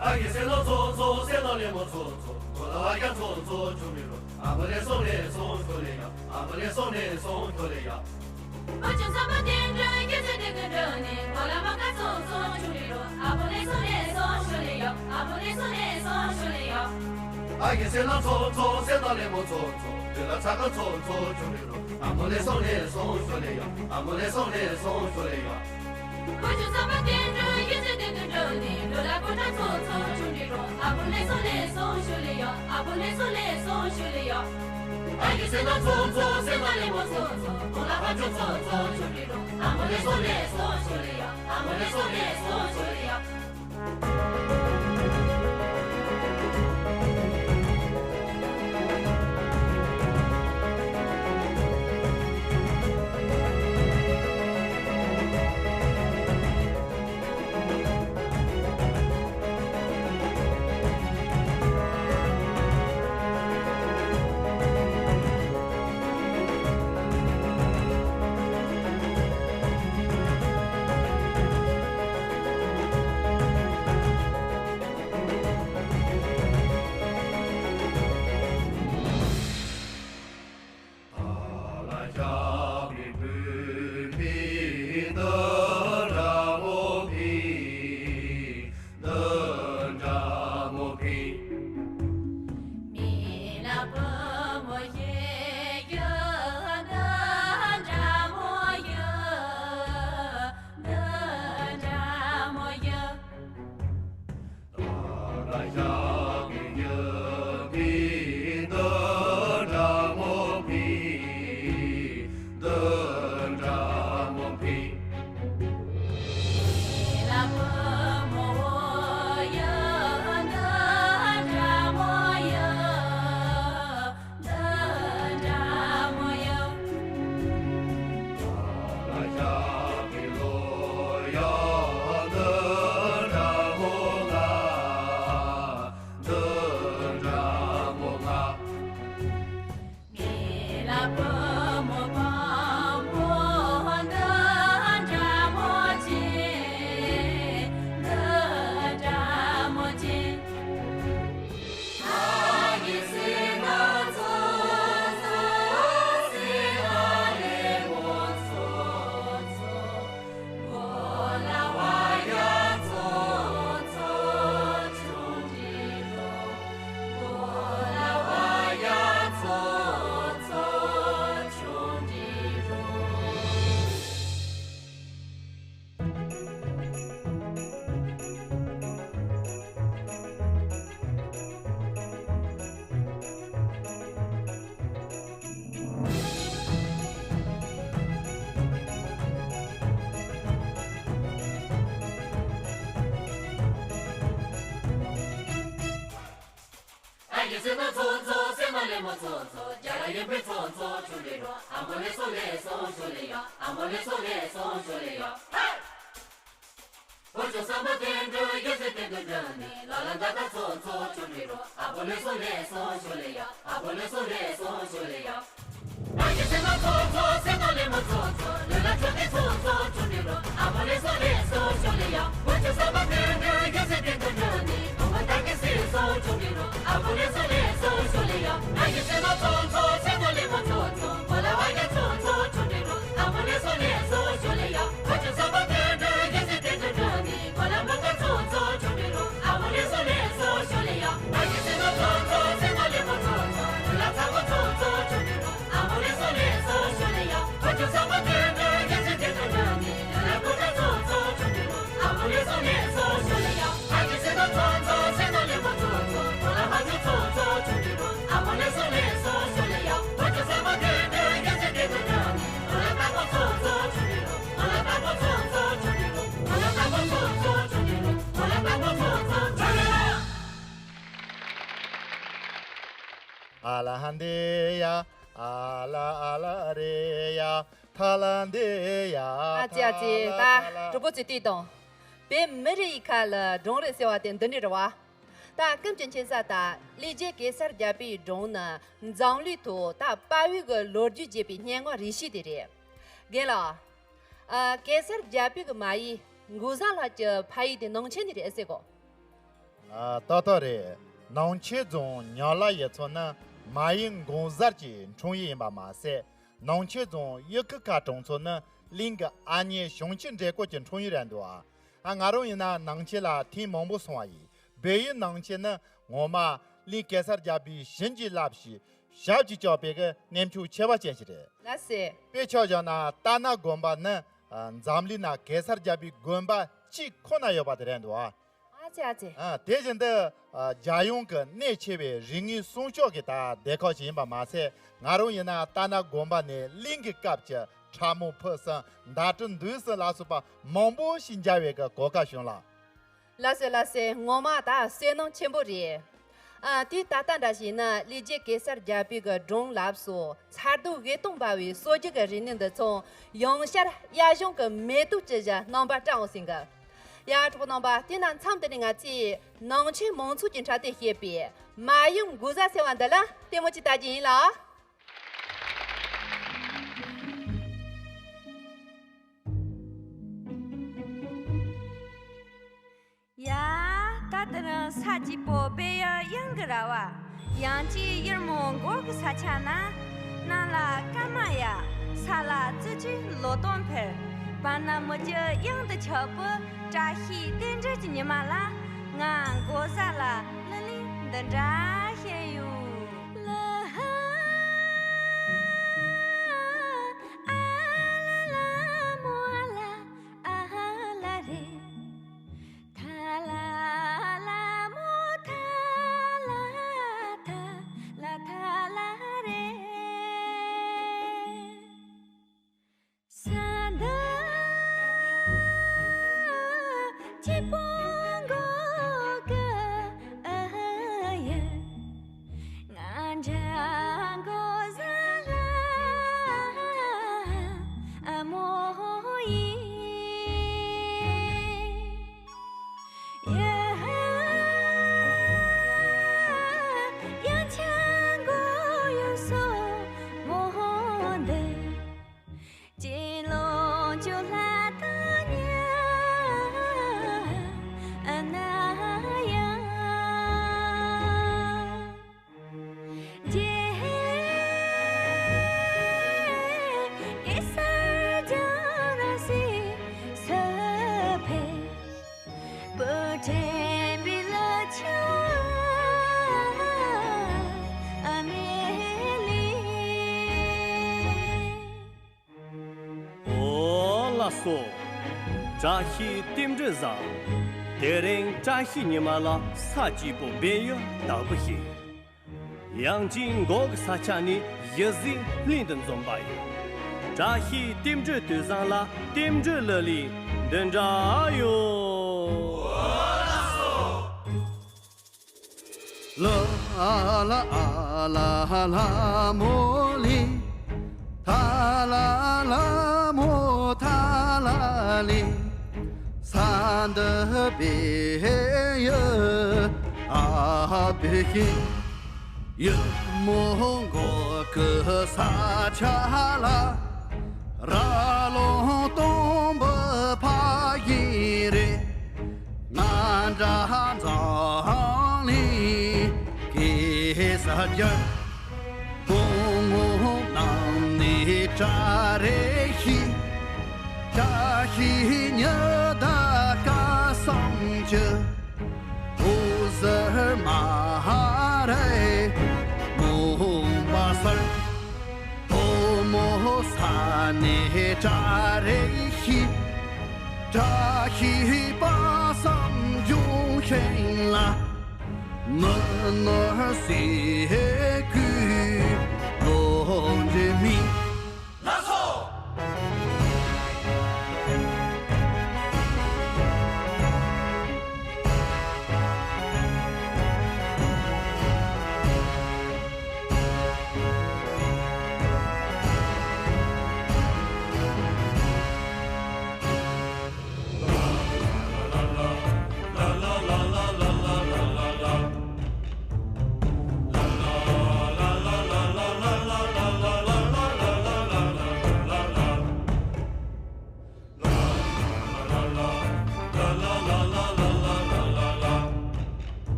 ཨ་ཡེ་སེ་ལོ་ཚོ་ཚོ་སེ་ལོ་ལེ་མོ་ཚོ་ཚོ་གོ་ལ་བ་ཡ་ཚོ་ཚོ་ཆུ་མི་རོ། ཨ་མོ་ལེ་སོ་ལེ་སོ་ཆུ་ལེ་ཡ། ཨ་མོ་ལེ་སོ་ལེ་སོ་ཆུ་ལེ་ཡ། ཨོ་ཅོ་ས་མ་ཏེ་འགྲོ་ཡེ་ཟེ་ཏེ་གི་འགྲོ་ནི་གོ་ལ་མ་ཀ་ཚོ་ཚོ་ཆུ་མི་རོ། ཨ་མོ་ལེ་སོ་ལེ་སོ་ཆུ་ལེ་ཡ། ཨ་མོ་ལེ་སོ་ལེ་སོ་ཆུ་ལེ་ཡ། ཨ་ཡེ་སེ་ལོ་ཚོ་ཚོ་སེ་ལོ་ལེ་མོ་ཚོ་ཚོ་དེ་ལ་ཚ་ཀ་ཚོ་ཚོ་ཆུ་མི་རོ། ཨ་མོ་ལེ་སོ་ལེ་སོ་ཆུ་ལེ་ཡ། ཨ་མོ་ལེ་སོ་ལེ་སོ་ཆུ་ལེ་ཡ། ཨོ་ཅོ་ས་མ་ཏེ་འགྲོ་ཡེ་ཟེ་ཏེ་གི་འགྲོ་ནི་ལོ་ལ་ཀོ་ཁྲ་ཚོ་ཚོ་ཆུ་མི་རོ། ཨ་མོ་ལེ་སོ་ལེ་སོ་ཆུ་ལེ་ཡ། ཨ་མོ་ལེ་སོ་ལེ་སོ་ཆུ་ལེ་ཡ། ཨ་ཡེ་སེ་ལོ་ཚོ་ཚོ་སེ་ལོ་ལེ་མོ་ཚོ་ཚོ་གོ་ལ་བ་ཅོ་ཚོ་ཚོ་ཆུ་མི་རོ། ཨ་མོ་ལེ་སོ་ལེ་སོ་ཆུ་ལེ་ཡ། ཨ་མོ་ལེ་སོ་ལེ་སོ་ཆུ་ལེ་ཡ། ཨ་ཡེ་སེ་ལོ་ཚོ་ཚོ་སེ་ལོ་ལེ་མོ་ཚོ་ཚོ་རྒྱ་ལ་ཡེ་པེ་ཚོ་ཚོ་ཆུ་ལེ་རོ། ཨ་མོ་ལེ་སོ་ལེ་སོ་ཆུ་ལེ་ཡ། ཨ་མོ་ལེ་སོ་ལེ་སོ་ཆུ་ལེ་ཡ། ཧེ། ཨོ་ཅོ་ས་མ་ཏེ་འགྲོ་ཡེ་ཟེ་ཏེ་གི་འགྲོ་ནི་ལོ་ལ་འདྲ་ད་ཚོ་ཚོ་ཆུ་མི་རོ། ཨ་མོ་ལེ་སོ་ལེ་སོ་ཆུ་ལེ་ཡ། ཨ་མོ་ལེ་སོ་ལེ་སོ་ཆུ་ལེ་ཡ། ཨ་ཡེ་སེ་ལོ་ཚོ་ཚོ་སེ་ལོ་ལེ་མོ་ཚོ་ཚོ་ལོ་ལ་ཆོ་ཏེ་ཚོ་ཚོ་ཆུ་མི་རོ། ཨ་མོ་ལེ་སོ་ལེ་སོ་ཆུ་ལེ་ཡ། ཨོ་ཅོ་ས་མ་ཏེ་འགྲོ་ཡེ་ཟེ་ཏེ་གི་འགྲོ་ནི་ཨོ་མ་ད་གེ་སེ་སོ་ཆུ་མི་རོ། ཨ་མོ་ལེ་སོ་ལེ་སོ་ཆུ་ལེ་ཡ། ཨ་ཡེ་སེ་ལོ་ཚོ་ཚོ་སེ་ལོ་ལེ་མོ་ཚོ་ཚོ་གོ་ལ་བ་ཡ་ཚོ་ཚོ་ཆུ་མི་རོ། ཨ་མོ་ལེ་སོ་ལེ་སོ་ཆུ་ལེ་ཡ། ཨོ་ཅོ་ས་མ་ཏེ་འགྲོ་ཡེ་ཟེ་ཏེ་གི་འགྲོ་ནི་གོ་ལ་མ་ཀ་ཚོ་ཚོ་ཆུ་མི་རོ། ཨ་མོ་ལེ་སོ་ལེ་སོ་ཆུ་ལེ་ཡ། ཨ་ཡེ་སེ་ལོ་ཚོ་ཚོ་སེ་ལོ་ལེ་མོ་ཚོ་ཚོ་ལོ་ལ་ཚ་མོ་ཚོ་ཚོ་ཆུ་མི་རོ། ཨ་མོ་ལེ་སོ་ལེ་སོ་ཆུ་ལེ་ཡ། ཨོ་ཅོ་ས་མ་ཏེ་འགྲོ་ཡེ་ཟེ་ཏེ་གི་འགྲོ་ནི་ལོ་ལ་ཀོ་ཁྲ་ཚོ་ཚོ་ཆུ་མི་རོ། ཨ་མོ་ལེ་སོ་ལེ་སོ་ཆུ་ལེ་ཡ། ཨ་ཡེ་སེ་ལོ་ཚོ་ཚོ་སེ་ལོ་ལེ་མོ་ཚོ་ཚོ་ལོ་ལ་ཧ་ཇོ་ཚོ་ཚོ་ཆུ་མི་རོ། ཨ་མོ་ལེ་སོ་ལེ་སོ་ཆུ་ལེ་ཡ། ཨོ་ཅོ་ས་མ་ཏེ་འགྲོ་ཡེ་ཟེ་ཏེ་གི་འགྲོ་ནི་ལོ་ལ་ཏ་ཀོ་ཚོ་ཚོ་ཆུ་མི་རོ། ལོ་ལ་ཏ་ཀོ་ཚོ་ཚོ་ཆུ་མི་རོ། ལོ་ལ་ཏ་ཀོ་ཚོ་ཚོ་ཆུ་མི་རོ། ལོ་ལ་ཏ་ཀོ་ཚོ་ཚོ་ཆུ་མི་རོ། ཨ་ལ་ཧ་འདེ་ཡ། ཨ་ལ་ཨ་ལ་རེ་ཡ། ཐ་ལ་འདེ་ཡ། ཨ་ཙི་ཨ་ཙི། ཐ་ལ་ད་ཐ་ལ། གྲོགས་པོ་ཚོས་ལྟོས་དང་། བོད་མི་རིགས་ཁ་ལ་སྒྲུང་རེད་ཟེར་བ་དེ་འདི་ནས་རེད་བ། ད་ཀུན་གྱི་མཁྱེན་ས་ད་ལི་རྒྱལ་གེ་སར་རྒྱལ་པོའི་སྒྲུང་ནི་འཛམ་གླིང་ཐོག་ད་དཔའ་བོའི་གི་ལོ་རྒྱུས་བརྗོད་པའི་སྙན་ངག་རིགས་ཤིག་དེ་རེད། རྒན་ལགས། ཨ། གེ་སར་རྒྱལ་པོའི་གི་མ་ཡིག་མགོ་བཟང་ལགས་ཀྱི་ཕ་ཡུལ་དེ་ནང་ཆེན་ནས་རེད་ཟེར་གོ། ཨ། ཏག་ཏག་རེད། ནང་ཆེན་རྫོང་ཉག་ལ་ཡུལ་ཚོ་ནི་མ་ཡུམ་འགོག་གསར་གྱི་འཁྲུངས་ཡུལ་ཡིན་པ་མ་ཟད། ནང་ཆེན་རྫོང་གཡུ་ཁུག་ཁ་གྲོང་ཚོ་ནི་གླིང་གི་ཨ་མྱེས་གཞུང་ཆེན་འདྲེ་སྐོར་གྱི་འཁྲུངས་ཡུལ་རེད་འདུག་ཨ། ང་རང་ཡིན་ན་ནང་ཆེན་ལ་ཐེངས་མང་པོ་སོང་བ་ཡིན། བལ་ཡུལ་ནང་ཆེན་ནི་ངོ་མ་གླིང་གེ་སར་རྒྱལ་པོས་བྱིན་གྱིས་བརླབས་ཤིང་ཞབས་ཀྱིས་བཅགས་པའི་གི་གནས་མཆོག་ཆེ་བ་ཅན་ཞིག་རེད། ལགས་སེ། དཔེ་ཆ་བཞག་ན་རྟ་ནག་དགོན་པ་ནི་ཨ་འཛམ་གླིང་ན་གེ་སར་རྒྱལ་པོའི་དགོན་པ་གཅིག་ཁོ་ན་ཡོད་པ་དེ་རེད་འདུག་ཨ། ཨ་ཙི་ཨ་ཙི། ཨ། དེ་བཞིན་དུ་ཨ་རྒྱལ་ཡོངས་ཀྱི་གནད་ཆེ་བའི་རིག་དངོས་སྲུང་སྐྱོབ་ཀྱི་ད་སྡེ་ཁག་ཅིག་ཡིན་པ་མ་ཟད། ང་རང་ཡིན་ན་རྟ་ནག་དགོན་པ་ནས་གླིང་གི་སྐབས་ཀྱི་ཁྲ་མོ་ཕུ་གསུམ་ཟླ་གྲི་འདུས་གསུམ་ལ་སོགས་པ་མང་པོ་ཞིག་མཇལ་བའི་གི་གོ་སྐབས་བྱུང་ལགས། ལགས་སོ་ལགས་སོ། ངོ་མ་ད་བསོད་ནམས་ཆེན་པོ་རེད། ཨ། དུས་ད་ལྟ་འདྲ་ཞིག་ན་ལས་རྒྱུ་གེ་སར་རྒྱལ་པོའི་གི་སྒྲུང་ལ་སོགས་མཚར་སྡུག་དབུས་སྟོང་འབར་བའི་སྲོལ་རྒྱུན་གྱི་རིག་གནས་འདི་ཚོ་ཡང་བསྐྱར་དབྱར་གཞུང་གི་མེ་ཏོག་ཅན་བཞིན་རྣམ་པར་བཀྲ་འོང་ཟིན་གི། ཡ། གྲོགས་རྣམ་པ། དེ་ན་མཚམས་འདི་ནས་ང་ཚོས་ནང་ཆེན་མང་ཚོགས་ཀྱི་འཕྲོད་བསྟེན་བྱེད་པའི་མ་ཡུམ་འགོག་གསར་ཟེར་བ་འདི་ལ་ལྟད་མོ་ཅིག་ལྟ་རྒྱུ་ཡིན་ལགས། ཡ། ད་དེ་རིང་ས་སྐྱིད་པོ་བལ་ཡུལ་གཡང་གི་ར་བ། ཡང་ཅིག་ཡུལ་མོ་འགོག་གི་ས་ཆ་ན། གནམ་ལ་སྐར་མ་ཡལ། ས་ལ་བཅུ་གཅིག་ལོ་སྟོན་འཕེལ། བར་ན་མི་རྒྱུད་གཡང་དུ་ཆགས་པའི་བཀྲ་ཤིས་རྟེན་འབྲེལ་གྱི་ཉི་མ་ལ། ང་འགོག་གསར་ལ་གླུ་ལེན་འདི་འདྲ་བྱེད་ཡོད། ལ་ཧ། ཨ་ལ་ལ་མོ་ལ་ཨ་ལ་རེད། ཐ་ལ་ལ་མོ་ཐ་ལ་ཐ་ལ་ཐ་ལ་རེད། ས་མཐའ་སྐྱིད་པོ་འགོག་གི་ཨ་ཡེ། ང་འདྲ་འགོག་གསར་ལ་ཨ་མོ་ཡིན། ཡ་ཧ། ཡང་ཆ་འགོག་ཡུལ་སོག་མོ་འདི། ཅི་ལོ་ཅོ་ལ་ད་ཉ་ཨ་ན་ཡ། རྗེ་གེ་སར་རྒྱལ་ར་སྲས་སུ་ཕེབས། བུ་དྲན་པའི་ལ་ཆ་ཨ་མེ་ལི། ཨོ་ལགས་སོ། བཀྲ་ཤིས་རྟེན་འབྲེལ་བཟང་། དེ་རིང་བཀྲ་ཤིས་ཉི་མ་ལ་ས་སྐྱིད་པོ་བལ་ཡུལ་དག་པོ་ཞིག། ཡང་ཅིག་འགོག་གི་ས་ཆ་ནས་ཡིད་གཟུགས་ལྷུན་དུ་འཛོམས་པ་ཡིན། བཀྲ་ཤིས་རྟེན་འབྲེལ་དུས་བཟང་ལ་རྟེན་འབྲེལ་གླུ་ལེན་འདི་འདྲ་ཡོད། ལ་ཨ་ལ་ཨ་ལ་ལ་མོ་ལེ། ཐ་ལ་ལ་མོ་ཐ་ལ་ལེ། ས་འདི་བལ་ཡུལ་ཨ་བལ་ཡུལ། ཡུལ་མོ་འགོག་གི་ས་ཆ་ལ། ར་ལུང་སྟོང་པོ་ཕ་ཡུལ་རེད། ང་འདྲ་འཛམ་གླིང་གེ་སར་རྒྱལ། སྐུ་ངོ་གནམ་ནས་བཀྲ་རེ་ཤིས། བཀྲ་ཤིས་ཉི་ཟླ་སྐལ་བཟང་གི། འོད་ཟེར་མ་རེ་མུན་པ་སེལ། ཕོ་མོ་ས་ནས་བཀྲ་རེ་ཤིས། བཀྲ་ཤིས་པ་སངས་འབྱུང་ཞིང་ལ། མི་ནོར་ཟས་གོས་ལོངས་སྤྱོད་སྨིན། ལགས་སོ།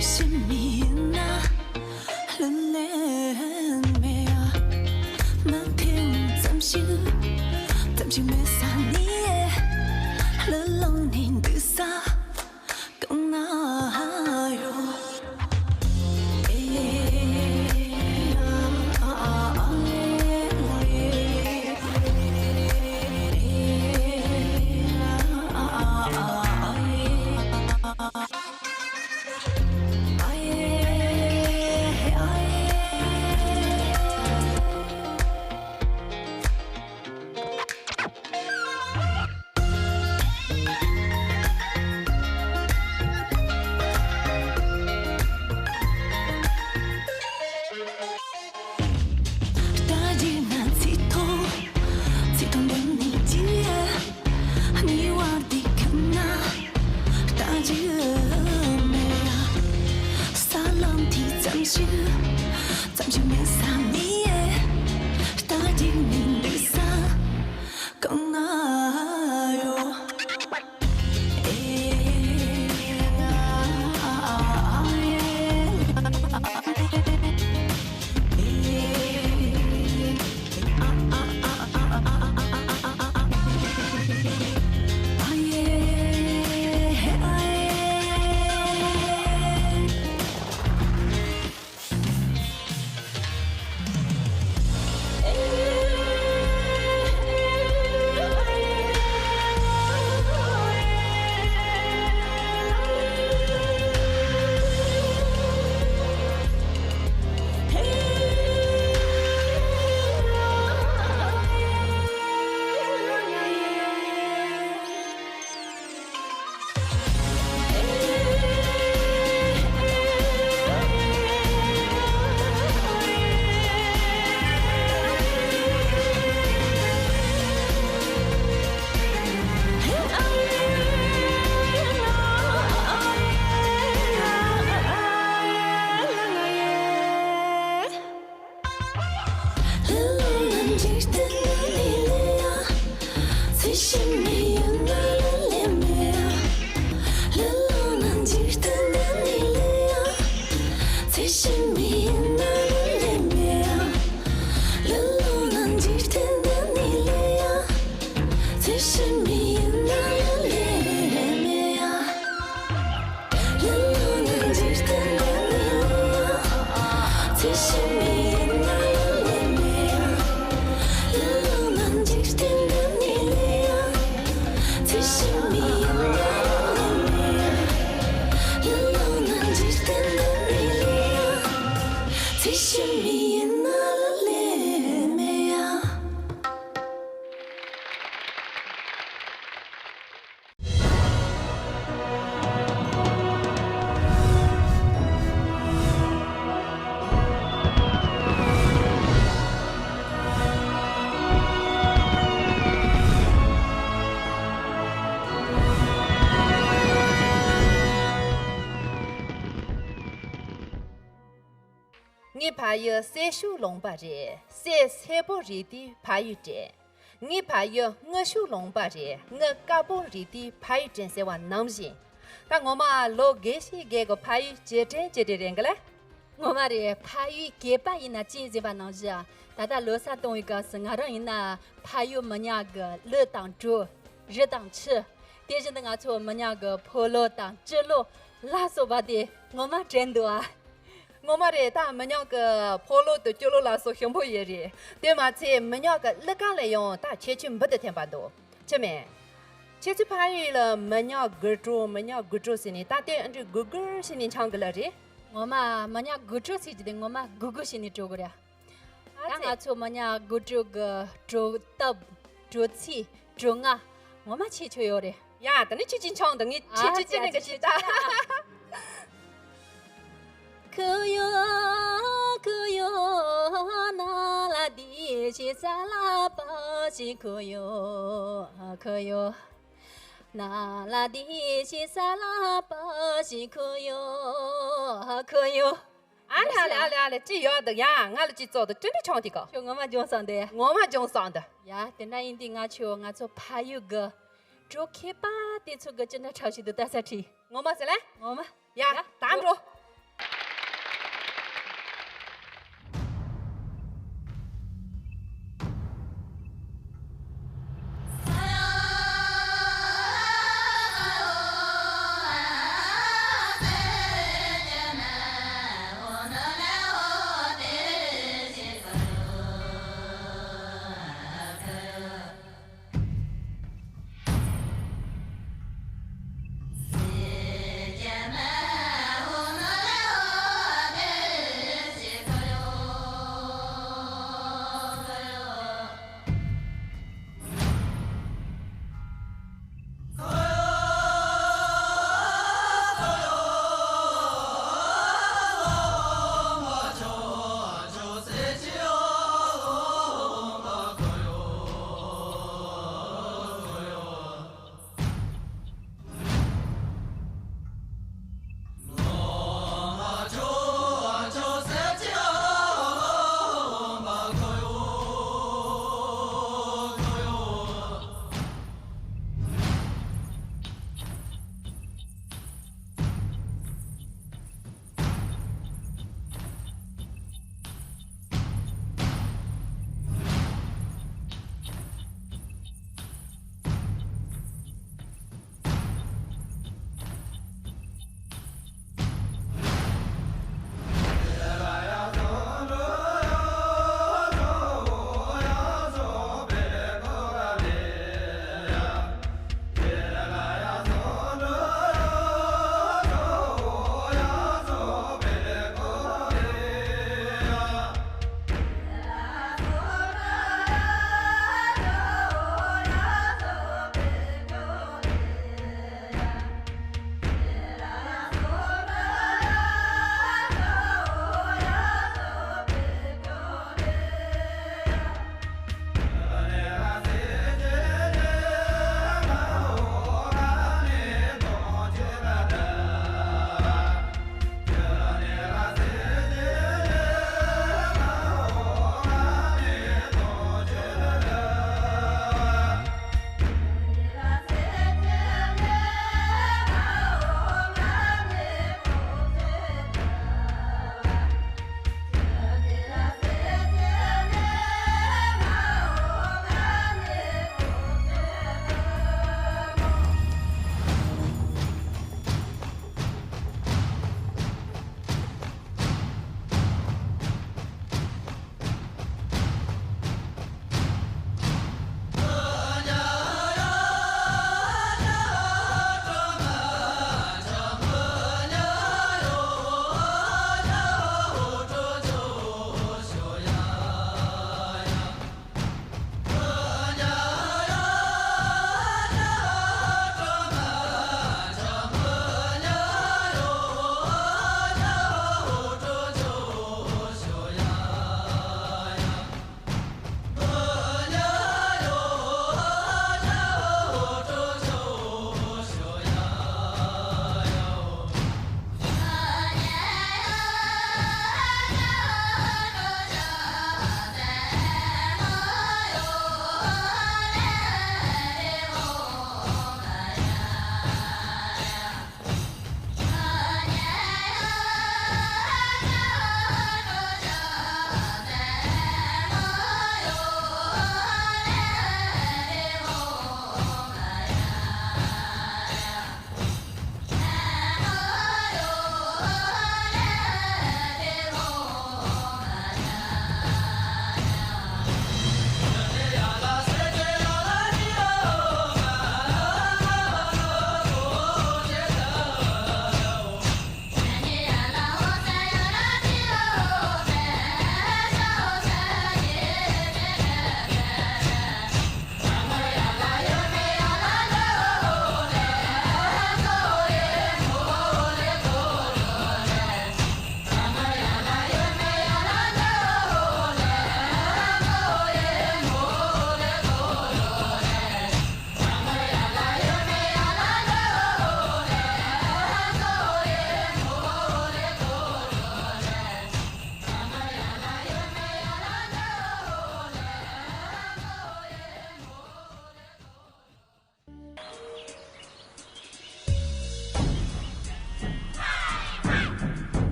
ཕྱི་མི་ཡིན་ན་ལྷུན་ལེན་མེད་ཡ། མ་ཐེངས་ཙམ་ཞིག་ཙམ་ཞིག་མེད་ས་ནི་ལྷུན་ལོང་ནས་འདུག་ས་གང་ན་ཡོད། ལྟ་རྒྱུ་ན་ཚིག་ཐོ། ཚིག་ཐོ་འདི་ནས་རྒྱུ་ཡ། གཉིས་པ་འདི་ཁ་ན། ལྟ་རྒྱུ་མེད་ཡ། ས་ལམ་དེ་ཙམ་ཞིག་ཙམ་ཞིག་མེད་ས་མེད་ཡ། ལྟ་རྒྱུ་ནི་འདུག་ས་གང་ན་ཡོད། ངའི་ཕ་ཡུལ་སེར་ཤུགས་ལུང་པ་རེད། སེར་སེར་པོ་རེད་དེ་ཕ་ཡུལ་དྲན། ངའི་ཕ་ཡུལ་དངུལ་ཤུགས་ལུང་པ་རེད། དངུལ་དཀར་པོ་རེད་དེ་ཕ་ཡུལ་དྲན་ཟེར་བ་ནང་བཞིན། ད་ངོ་མ་ལོ་རྒས་ཤིང་རྒས་གི་ཕ་ཡུལ་ཇེ་དྲན་ཇེ་དྲན་རེད་གི་ལེ། ངོ་མ་རེད། ཕ་ཡུལ་རྒས་པ་ཡིན་ན་ཅི་ཟེར་བ་ནང་བཞིན་ད་ལྟ་ལོ་གསར་གཏོང་བའི་སྐབས་སུ་ང་རང་ཡིན་ན་ཕ་ཡུལ་མི་ཉག་གི་ལུད་དང་གྲོ། རི་དང་ཆུ། དེ་བཞིན་དུ་ང་ཚོ་མི་ཉག་གི་ཕོ་ལོ་དང་སྤྱི་ལོ་ལ་སོགས་པ་དེ་ངོ་མ་དྲན་འདུག་ཨ། ངོ་མ་རེད། ད་མི་ཉག་གི་ཕོ་ལོ་དང་སྤྱི་ལོ་ལ་སོགས་ཞིམ་པོ་ཡོད་རེད། དེ་མ་ཚད་མི་ཉག་གི་གླུ་གར་ལ་ཡང་ད་ཁྱད་ཆོས་འབུར་དུ་ཐོན་པ་འདུག་ཅི་མེད། ཁྱེད་ཚོའི་ཕ་ཡུལ་ལ་མི་ཉག་དགུ་དྲོ་མི་ཉག་དགུ་དྲོ་ཟེར་ནས་ད་ལྟའི་ཨ་འདྲའི་དགུ་དགུ་བྱས་ནས་འཆང་གི་ལ་རེད། ངོ་མ་མི་ཉག་དགུ་དྲོ་ཟེར་གྱི་དེ་ངོ་མ་དགུ་དགུ་བྱས་ནས་དྲོ་གི་རེད། ད་ང་ཚོ་མི་ཉག་དགུ་དྲོ་གི་དྲོ་སྟབས་དྲོ་ཚིགས་དྲོ་ང་ངོ་མ་ཁྱད་ཆོས་ཡོད་རེད། ཡ་ད་ནི་ཁྱེད་ཀྱིས་འཆང་དང་ངས་ཁྱེད་ཀྱིས་ཅི་ནས་གི་ཅི་ད། ཨ་ལེ་ཨ་ལེ་ཨ་ལེ་ཅི་ཡོད་འདུག་ཡ། ང་ལ་ཅི་ཙོག་འདུག་ཅི་འདྲ་ཆང་དེ་ག་ཁྱོད་ངོ་མ་སྦྱོང་སོང་འདུག་ངོ་མ་སྦྱོང་སོང་འདུག་ཡ་དེ་འདྲ་ཡིན་དུས་ང་ཆོ་ང་ཚོ་ཕ་ཡུལ་གི་གྲོ་ཁྱེར་པ་དེ་ཚོ་གི་ཅི་འདྲ་ཁྲག་ཤིག་འདུག་ལྟ་ས་ཁྲིད། ངོ་མ་ཟེར་ལེ། ངོ་མ། ཡ་ཡ་ད་འགྲོ།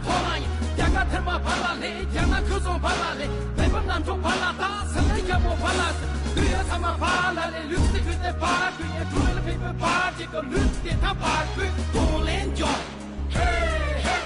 ཐོག་ལ་ཡིན། རྒྱ་གར་ཐེར་མ་ཕར་ལ་ལེ། རྒྱ་ནག་ཁུ་སོང་ཕར་ལ་ལེ། བོད་པ་རྣམ་ཚོ་ཕར་ལ་ད། སེམས་ཅན་རྒྱལ་པོ་ཕར་ལ་སེ། ལུས་ཡ་ཚང་མ་ཕར་ལ་ལེ། ལུས་རྩལ་ཁུ་ཚེ་ཕར་ཁུ་ཡ། ཁྲུལ་ཕེ་ཕེ་ཕར་ཅིག་གི་ལུས་དེ་ད་ཕར་ཁུ་གདོང་ལེན་འཇོག། ཧེ་ཧེ།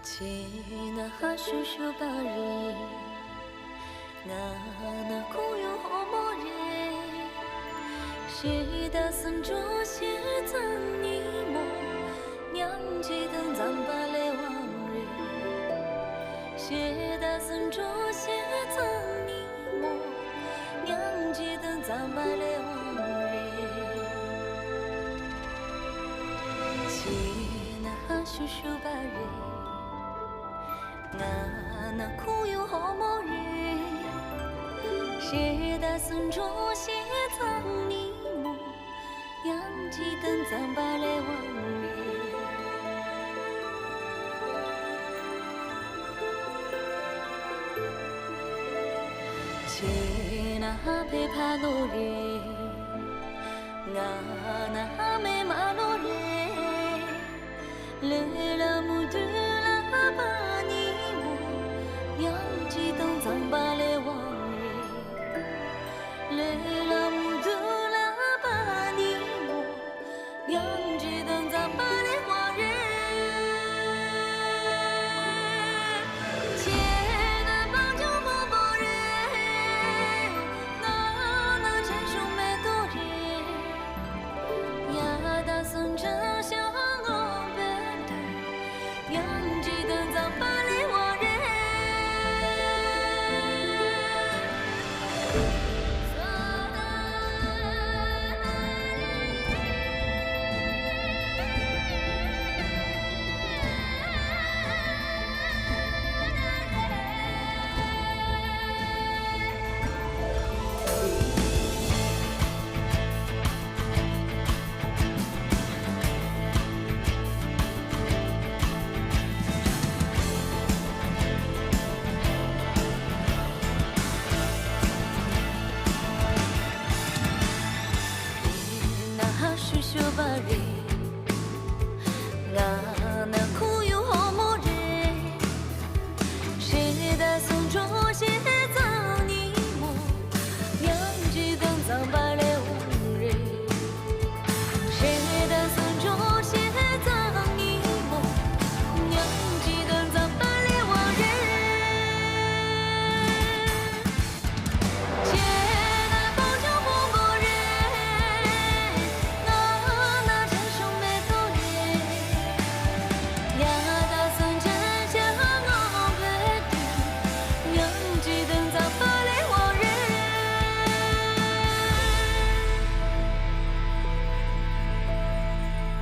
ཁྱེད་ན་ཧ་ཤུ་ཤུ་པ་རེད། ང་ན་ཁོ་ཡོ་ཧོ་མོ་རེད། ཤེས་ད་སུན་ཅོ་ཤེས་ཙང་ཉི་མོ། མཉམ་གཅིག་ཏུ་འཛམ་བུ་གླིང་བང་རེད། ཤེས་ད་སུན་ཅོ་ཤེས་ཙང་ཉི་མོ། མཉམ་གཅིག་ཏུ་འཛམ་བུ་གླིང་བང་རེད། ཁྱེད་ན་ཧ་ཤུ་ཤུ་པ་རེད། ང་ན་ཁོ་ཡོ་ཧོ་མོ་རེད། ཤེས་ད་སུན་ཅོ་ཤེས་ཙང་ཉི་མོ། མཉམ་གཅིག་ཏུ་འཛམ་བུ་གླིང་བང་རེད། ཁྱེད་ན་ཧ་ཕེ་ཕ་ལོ་རེད། ང་ན་ཧ་མེ་མ་ལོ་རེད། ལེ་ལ་མུ་དུ་ལ་ཧ་པ་ཉི་མོ། མཉམ་གཅིག་ཏུ་འཛམ་བུ་གླིང་བང་རེད། ལེ་ལ་མུ་དུ་ལ་ཧ་པ་ཉི་མོ། མཉམ་གཅིག་ཏུ་འཛམ་བུ་གླིང་བང་རེད། ཁྱེད་ན་བང་ཆུང་མོ་མོ་རེད། ང་ན་ཆེ་ཆུང་མེ་ཏོག་རེད། ཡ་ད་སུན་ཅོ་ཤ་ངོ་བོ་དུ། མཉམ་གཅིག་ཏུ་འཛམ་བུ་གླིང་བང་རེད། ན་ཧ་ཤུ་ཤུ་བ་རེད། ང་ན་ཁོ་ཡོ་ཧོ་མོ་རེད། ཤེས་ད་སུན་ཅོ་ཤེས་ཙང་ཉི་མོ། མཉམ་གཅིག་ཏུ་འཛམ་བུ་གླིང་བང་རེད། ཤེས་ད་སུན་ཅོ་ཤེས་ཙང་ཉི་མོ། མཉམ་གཅིག་ཏུ་འཛམ་བུ་གླིང་བང་རེད། ཁྱེད་ན་བང་ཆུང་མོ་མོ་རེད། ང་ན་ཆེ་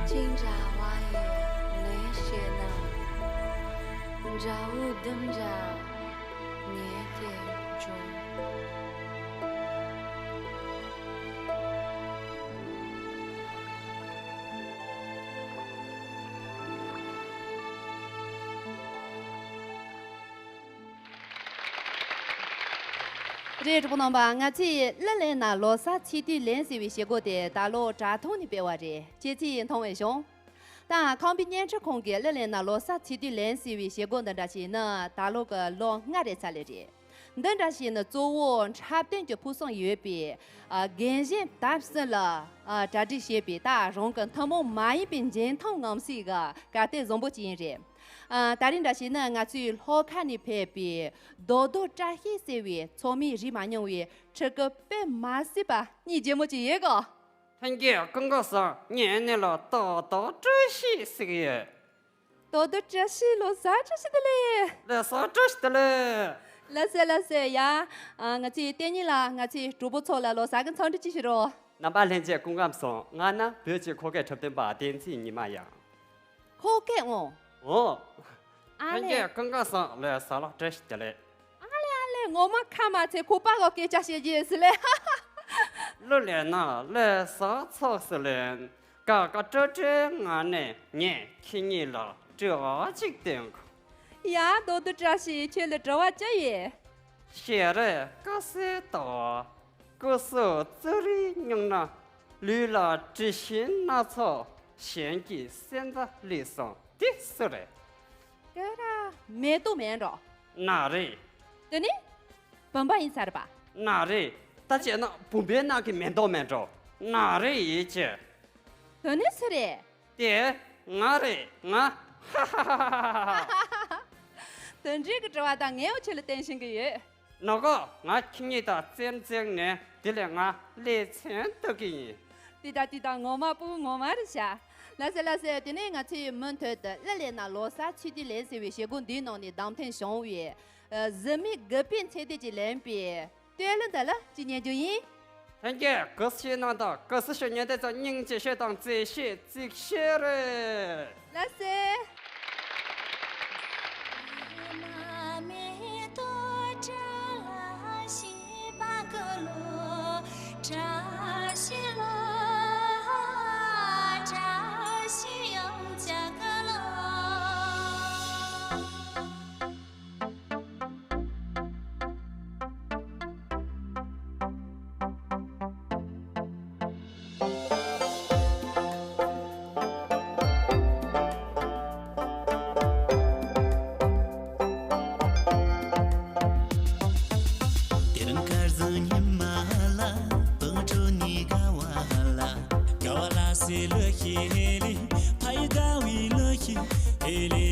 ཅིང་འདྲ་བ་ཡི་ལས་བྱེད་ན། འདྲ་བོ་འདི་འདྲ་ཉེ་དེ་འབྱུང་། རེད། གྲོགས་པོ་རྣམ་པ། ང་ཚོས་གླུ་ལེན་ན་ལོ་གསར་ཚིག་བསྡུས་ལེན་ཟེར་བའི་བྱེད་སྒོ་དེ་ད་ལོ་དྲ་ཐོག་ནས་སྤེལ་བ་རེད། ཁྱེད་ཚོས་མཐོང་བས་བྱུང་། ད་ཁམས་པའི་བརྙན་འཕྲིན་ཁང་གིས་གླུ་ལེན་ན་ལོ་གསར་ཚིག་བསྡུས་ལེན་ཟེར་བའི་བྱེད་སྒོ་འདི་འདྲ་ཞིག་ནི་ད་ལོ་གི་ལོ་ལྔ་རེ་ཚར་ལེ་རེད། འདི་འདྲ་ཞིག་ནི་གཙོ་བོ་འཁྲབ་སྟོན་གྱི་ཕུགས་བསམ་ཡོད་པའི་ཨ་རྒན་གཞོན་དམ་སྲི་ལ་ཨ་གྲ་སྒྲིག་བྱས་པའི་ད་རང་གི་ཐུན་མོང་མ་ཡིན་པའི་འཇོན་ཐང་ངང་ཚུལ་གྱི་གར་སྟེགས་བཟང་པོ་ཅིག་ཡིན་རེད། ཨ་ད་རིང་འདྲ་ཞིག་ནི་ང་ཚོའི་ལྷོ་ཁ་ནས་ཕེབས་པའི་རྡོ་རྡོ་བཀྲ་ཤིས་ཟེར་བའི་ཚོགས་མི་རིགས་མ་ཉུང་བའི་ཕྲུ་གུ་དཔེ་མ་སྲིད་པ་གཉིས་ཀྱི་མོ་ཅིག་ཡོད་གོ། ལྷན་རྒྱས་སྐུ་ཁམས་བཟང་། ངའི་མིང་ལ་རྡོ་རྡོ་བཀྲ་ཤིས་ཟེར་གྱི་ཡོད། རྡོ་རྡོ་བཀྲ་ཤིས། ལོ་གསར་བཀྲ་ཤིས་བདེ་ལེགས། ལོ་གསར་བཀྲ་ཤིས་བདེ་ལེགས། ལགས་སོ་ལགས་སོ། ཡ། ཨ་ང་ཚོའི་ལྟེ་གཉིས་ལ་ང་ཚོའི་གྲོགས་པོ་ཚོ་ལ་ལོ་གསར་གྱི་འཚམས་འདྲི་ཅིག་ཞུ་རོགས། རྣམ་པ་ལྷན་རྒྱས་སྐུ་ཁམས་བཟང་། ང་ནི་བོད་ཀྱི་ཁོ་སྐད་འཁྲབ་སྟོན་པ་བསྟན་འཛིན་ཉི་མ་ཡིན། ཁོ་སྐད་འོང་། འོ། ཨ་ལྷན་རྒྱས་ལས། སྐུ་ཁམས་བཟང་། ལོ་གསར་བཀྲ་ཤིས་བདེ་ལེགས། ཨ་ལས་ཨ་ལས། ངོ་མ་ཁ་མ་ཚེ་ཁོ་པ་གོ་སྐད་ཆ་བཤད་རྒྱུ་ཡིན་ཟེར་ལེ། གླུ་ལེན་ན་ལོ་གསར་ཚོགས་སུ་ལེན། ཀ་ཀ་སྤྲོ་སྤྲོའི་ངང་ནས་ངས་ཁྱེད་གཉིས་ལ་དྲི་བ་གཅིག་སྟོན་གོ། ཡ། རྡོ་རྡོ་བཀྲ་ཤིས། ཁྱོད་ལ་དྲི་བ་ཅི་ཡོད། ཤེས་རིག་དཀའ་སེལ་དང་སྐུ་གཟུགས་བརྩོན་རིག་སྙིང་ན། ལུས་ལ་དྲི་ཞིམ་སྣ་ཚོགས། གཞན་གྱི་སེམས་པ་ལེགས་སོང་དེ་སུ་རེད། དེ་ར་མེ་ཏོག་མེན་འགྲོ། ན་རེ། དེ་ནི་བུམ་པ་ཡིན་ས་རེད་པ། ན་རེ། ད་བྱས་ན་བུམ་པའི་ནང་གི་མེ་ཏོག་མེན་འགྲོ། ན་རེ་ཡིན་གྱི། དེ་ནི་སུ་རེད། དེ་ང་རེད། ང་། ཧ་ཧ་ཧ་ཧ་ཧ། དེ་འདྲའི་གི་དྲི་བ་དང་ངས་འོ་ཁྱོད་ལ་བསྟན་ཤེས་གི་ཡོད། ནོ་གོ། ང་ཁྱེད་གཉིས་དང་རྩེད་འཛིང་ནས་དེ་ལས་ང་ལེ་ཚན་གཏུག་གི་ཡིན། དེ་ད་དེ་ད་ངོ་མ་པུ་ངོ་མ་རེད་ཤག། ལགས་སེ་ལགས་སེ། དེ་ནས་ང་ཚོས་མུ་མཐུད་དུ་གླུ་ལེན་ན་ལོ་གསར་ཚིག་བསྡུས་ལེན་ཟེར་བའི་བྱེད་སྒོ་འདིའི་ནང་ནས་བདམས་ཐོན་བྱུང་བའི་ཨ་གཟི་མིག་དགུ་པའི་མཚན་ལྡན་གྱིས་ལེན་པའི་བསྟོད་གླུ་འདི་ལ་ཅིག་ཉན་རྒྱུ་ཡིན། ལྷན་རྒྱས་གུས་ཞིག་གནང་དང་། གུས་ཞིག་ཉན་དེ་ཚོ་སྙིང་རྗེ་ཤོས་དང་མཛེས་ཤོས་གཟིགས་ཤོས་རེད། ལགས་སེ། དེ་རིང་ཁར་ཟང་ཉི་མ་ལ་བང་ཁྲོ་ནི་ག་བ་ལ། ག་བ་ལ་སེ་ལོ་ཤི་ཧེ་ལེ། ཕ་ཡི་ག་བི་ལོ་ཤི་ཧེ་ལེ།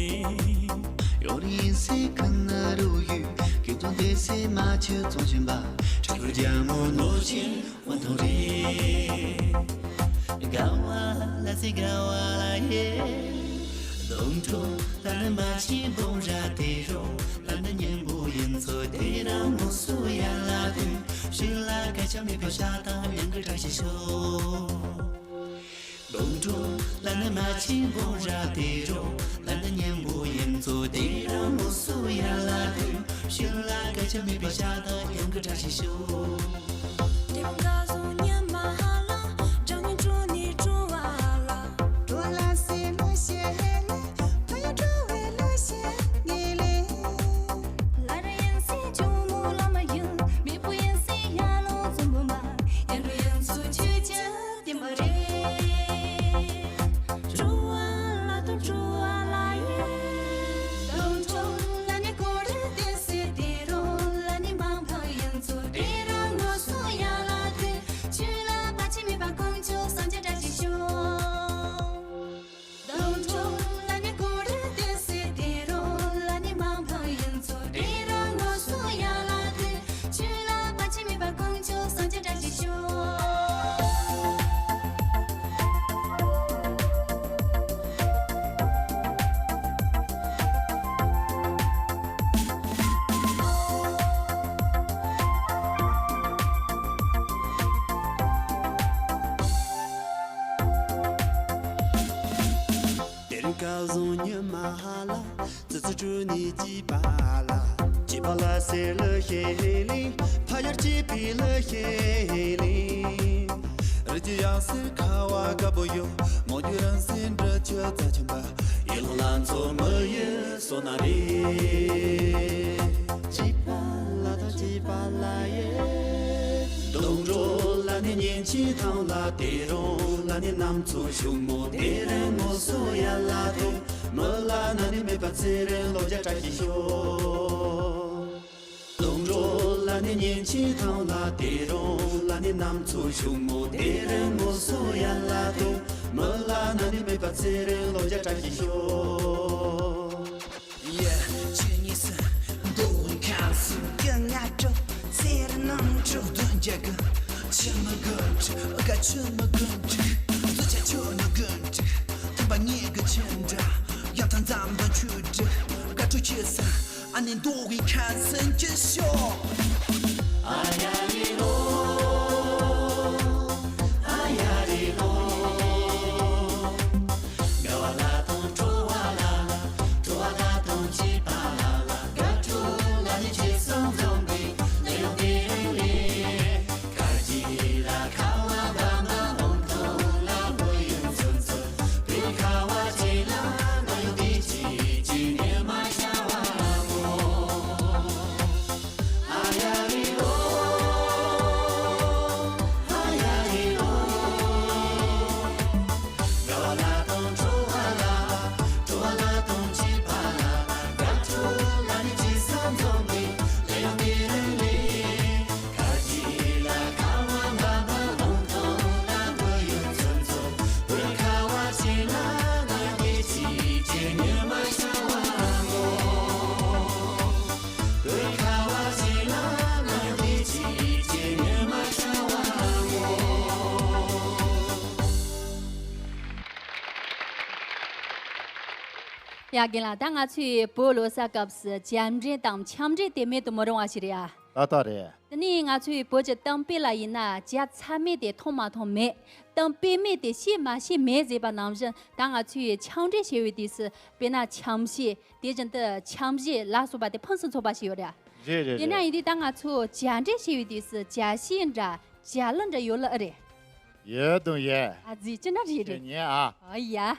ཡོ་རི་སེ་ཁ་ན་རུ་ཡུ་གི་ཏུ་དེ་སེ་མ་ཆུ་ཙོང་ཆེན་པ་ཁྲ་རུ་རྒྱ་མོ་ནོ་ཆེན། ཝ་ཐོ་རེ། ག་བ་ལ་སེ་ག་བ་ལ་ཡེ། དོང་ཁྲོ་ལ་ནི་མ་ཆེན་བོང་ར་དེ་རོ། ལ་ནི་གཉེན་པོ་ཡིན་ཚོ་དེ་རང་མོ་སུ་ཡ་ལ་དུ། ཤི་ལ་ཀ་ཆ་མེད་པའི་ཤ་དང་མྱང་གི་བཀྲ་ཤིས་ཤོག། དོང་ཁྲོ་ལ་ནི་མ་ཆེན་བོང་ར་དེ་རོ། ལ་ནི་གཉེན་པོ་ཡིན་ཚོ་དེ་རང་མོ་སུ་ཡ་ལ་དུ། ཤི་ལ་ཀ་ཆ་མེད་པའི་ཤ་དང་མྱང་གི་བཀྲ་ཤིས་ཤོག། དེ་ག་ཟུང་ཉི་མ་ལ། བྲང་ཉུང་གྲོ་ནི་གྲོ་བ་ལ། གྲོ་ལ་སེ་ལོ་ཤེ་ལེ་ལེ། ཕ་ཡ་གྲོ་བའི་ལོ་ཤེ་ངེ་ལེ། ལ་ར་ཡིན་སེ་ཇོ་མོ་ལ་མ་ཡིན། མེ་བུ་ཡིན་སེ་ཡ་ལོ་ཙུམ་བུ་མ། ཡ་རུ་ཡིན་སུ་ཆུ་ཆ་དེ་མ་རེད། གྲོ་བ་ལ་དུ་གྲོ་བ་ལ་ཡིན། དོང་ཁྲོ་ལ་ནི་ཀོ་རེ་དེ་སེ་དེ་རོ། ལ་ནི་མང་ཕ་ཡིན་སུ་དེ་རོ་ནོ་སུ་ཡ་ལ་དེ། སྐལ་བཟང་ཉི་མ་ལ། ཙི་ཙི་ཀྲུ་ནི་སྐྱིད་པ་ལ། སྐྱིད་པ་ལ་སེར་ལ་ཤེས་ལིང་། ཕ་ཡུལ་སྐྱིད་པའི་ལ་ཤེས་ལིང་། རི་རྒྱུད་ཡང་སེར་ཁ་བ་དཀར་པོ་ཡོད། མོ་རྒྱུད་རང་སེམས་འདྲ་ཆོས་རྩ་ཆེན་པ། ཡིད་ལ་ཚོར་མི་ཡི་བསོད་ནམས་རེད། སྐྱིད་པ་ལ་དང་སྐྱིད་པ་ལ་ཡེ། སྡོང་གྲོགས་ལ་ནི་ཉིན་གཅིག་ཐང་ལ། དེ་རིང་ལ་ནི་གནམ་མཚོ་ཕྱུག་མོ། དེ་རིང་ངོ་སོ་ཡར་ལ་ཐོན། མི་ལ་ན་ནི་མེད་པ་ཚེ་རིང་ལོ་བརྒྱ་བཀྲ་ཤིས་ཤོག་སྡོང་གྲོགས་ལ་ནི་ཉིན་གཅིག་ཐང་ལ། དེ་རིང་ལ་ནི་གནམ་མཚོ་ཕྱུག་མོ། དེ་རིང་ངོ་སོ་ཡར་ལ་ཐོན། མི་ལ་ན་ནི་མེད་པ་ཚེ་རིང་ལོ་བརྒྱ་བཀྲ་ཤིས་ཤོག Yeah, ཆུ་གཉིས་སུ་འདུག་ཁམས་སུ་སྐུ་ང་སྤྲོ། ཚེ་རིང་ནང་སྤྲོ་བདུན་རྒྱལ་ཀུན། ཆུ་མོ་དགུན་ཁྲིག་ཨ་ཀ་ཆུ་མོ་དགུན་ཁྲིག་ཙུ་ཆ་ཆུ་མོ་དགུན་ཁྲིག་ཐུམ་པ་ཉེ་གི་ཆུ་འདྲ། ཡང་ཐང་འཛམ་དང་ཆུ་འདྲ་ཨ་ཀ་ཁྲུ་ཆེ་ས། ཨ་ནི་མདོ་དབུས་ཁམས་སེང་གི་ཤོག་ཨ་ཡ་རི་ཧོ། ཨ་ཡ་རི་ཧོ། དགའ་བ་ལ་དང་སྤྲོ་བ་ལ། སྤྲོ་བ་ལ་དང་སྐྱིད་པ་ལ། དགའ་སྤྲོ་ལ་ནི་ཅི་སང་འཛོམས་པའི་ལེའུ་དེ་རིང་ལས། ཡ་རྒན་ལགས། ད་ང་ཚོའི་བོད་ལོ་གསར་སྐབས་སུ་བྱ་འབྲེལ་དང་འཆམ་འབྲེལ་དེ་མེད་དུ་མི་རུང་བ་ཞིག་རེད་ཨ། ད་ལྟ་རེད། དེ་ནས་ང་ཚོའི་བོད་ཀྱི་གཏམ་དཔེ་ལ་ཡིན་ན། བྱ་ཚ་མེད་དེ་མཐོང་མ་མཐོང་མེད། གཏམ་དཔེ་མེད་དེ་ཤེས་མ་ཤེས་མེད་ཟེར་བ་ནང་བཞིན། ད་ང་ཚོའི་འཆམ་འབྲེལ་བྱེད་པའི་དུས་སུ། དཔེར་ན་འཆམ་གཞས། དེ་བཞིན་དུ་འཆམ་གཞས་ལ་སོགས་པ་དེ་ཕུན་སུམ་ཚོགས་པ་ཞིག་ཡོད་རེད། རེད་རེད་ཡིན་ན་རེད། ཡིན་དུས་ད་ང་ཚོ་བྱ་འབྲེལ་བྱེད་པའི་དུས་སུ་བྱ་བྱིའུ་འདྲ་བྱ་ཀླུ་འདྲ་ཡོད་ལ་ཨེ་རེད། ཡོད་དང་ཡོད། ཨ་ཙི་ཅི་འདྲ་རེད་རེད། ཉན་ཨ། ཨ་ཡ།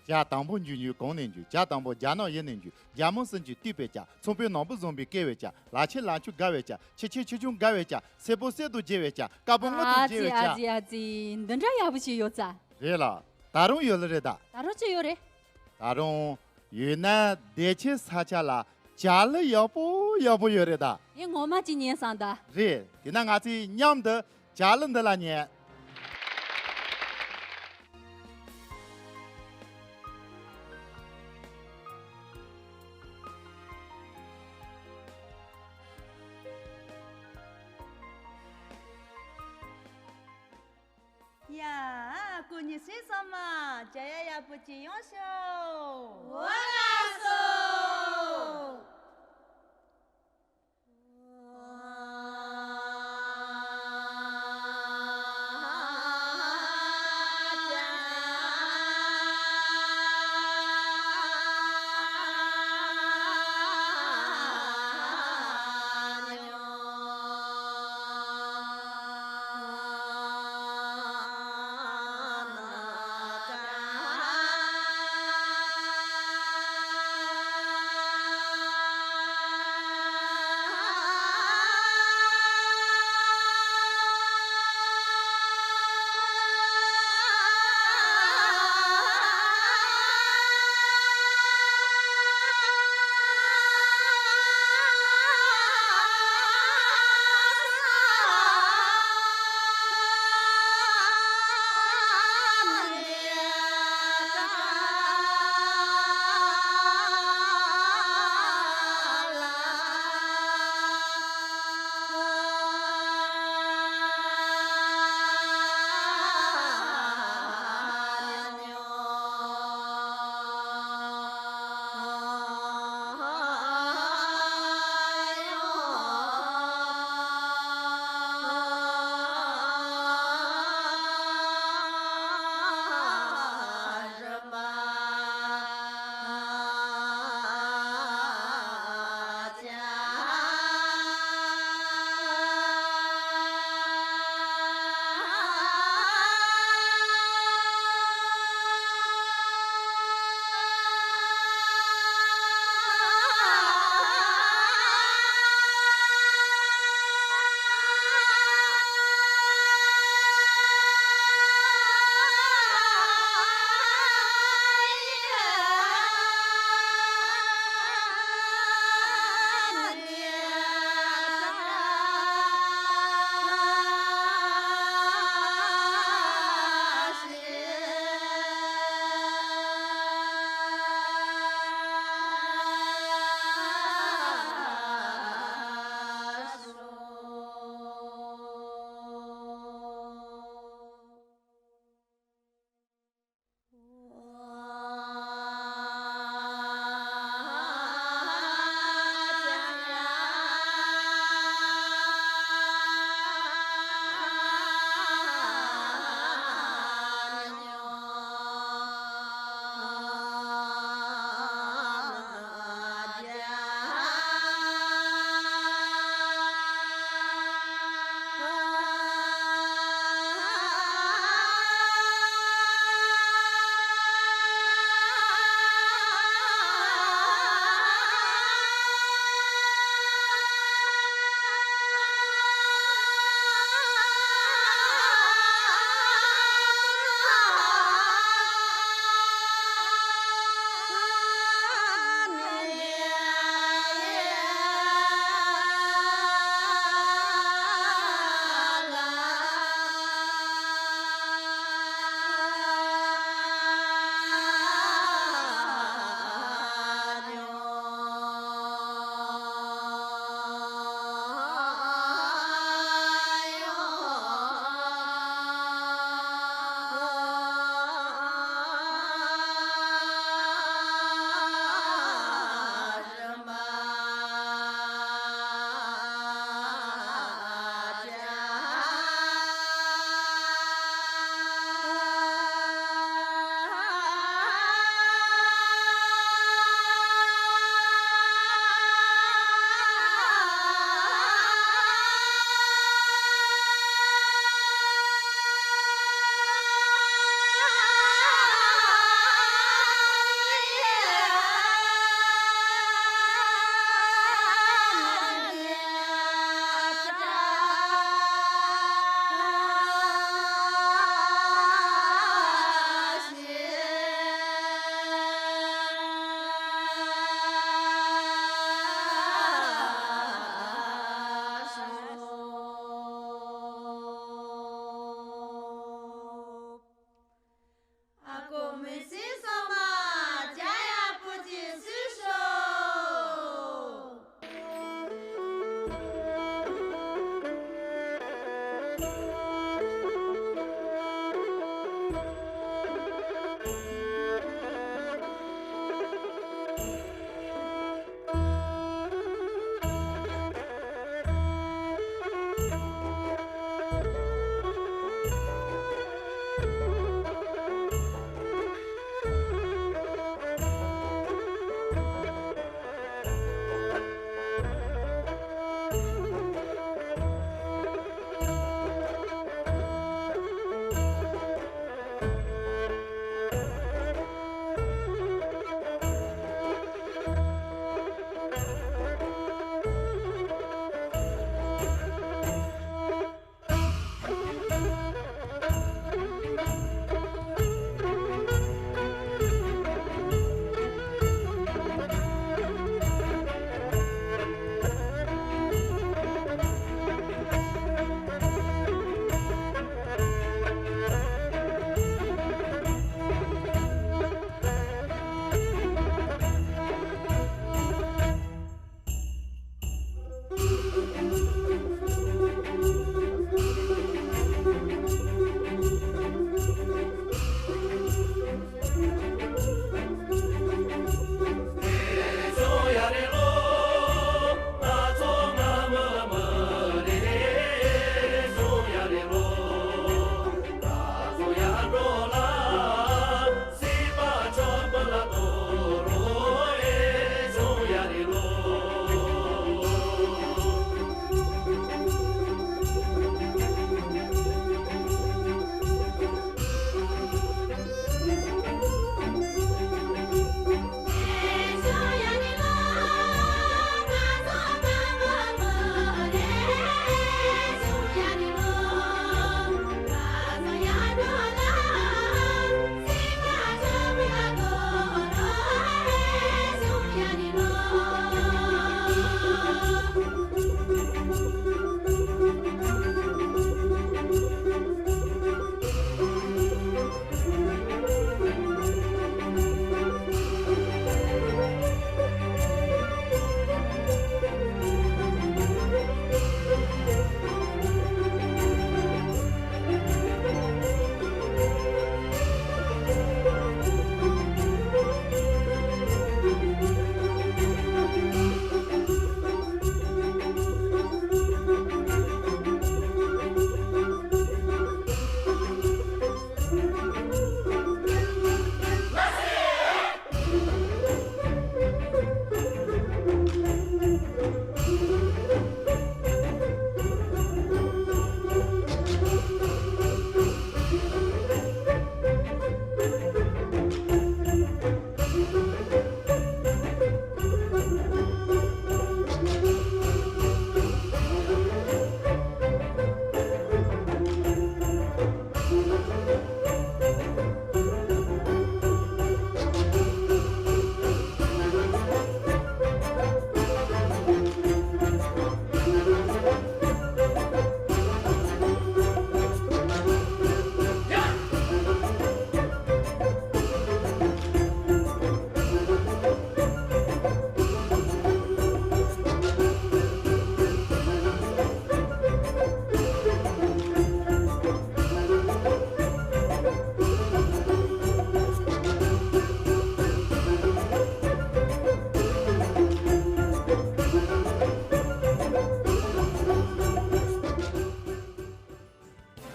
བྱ་དང་པོ་འཇུ་ཉུལ་གང་ནས་འཇུ། བྱ་དང་པོ་རྒྱ་ནག་ཡུལ་ནས་འཇུ། རྒྱ་མོ་སུམ་ཅུ་བཏུས་པའི་བྱ། ཚོང་དཔོན་ནོར་བུ་བཟང་པོས་བསྐོས་པའི་བྱ། ལ་ཆེ་ལ་ཆུང་དགའ་བའི་བྱ། ཆེ་ཆེ་ཆུང་ཆུང་དགའ་བའི་བྱ། སེར་པོ་གསེར་དུ་བརྗེ་བའི་བྱ། དཀར་པོ་དངུལ་དུ་ཨ་བརྗེ་ཙི་བའི་ཨ་བྱ། ཙི་ཨ་ཙི། འདི་འདྲ་ཡག་པོ་ཞིག་ཡོད་ཙ། རེད་ལ། ད་རུང་ཡོད་ལ་རེད་ད། ད་རུང་ཅི་ཡོད་རེད། ད་རུང་ཡོད་ན་བདེ་ཆེན་ས་ཆ་ལ་བྱ་ཀླུ་ཡག་པོ་ཡག་པོ་ཡོད་རེད་ད། ངས་ངོ་མ་ཅིག་ཉན་སོང་ད། རེད། དེ་ན་ང་ཚོས་མཉམ་དུ་བྱ་ཀླུ་འདི་ལ་ཉན། ཡ། སྐུ་ཉིད་སྲས་ཚང་མ། བྱ་ཡག་ཡག་པོ་ཅིག་ཡོང་ཤོག་འོ་ལགས་སོ།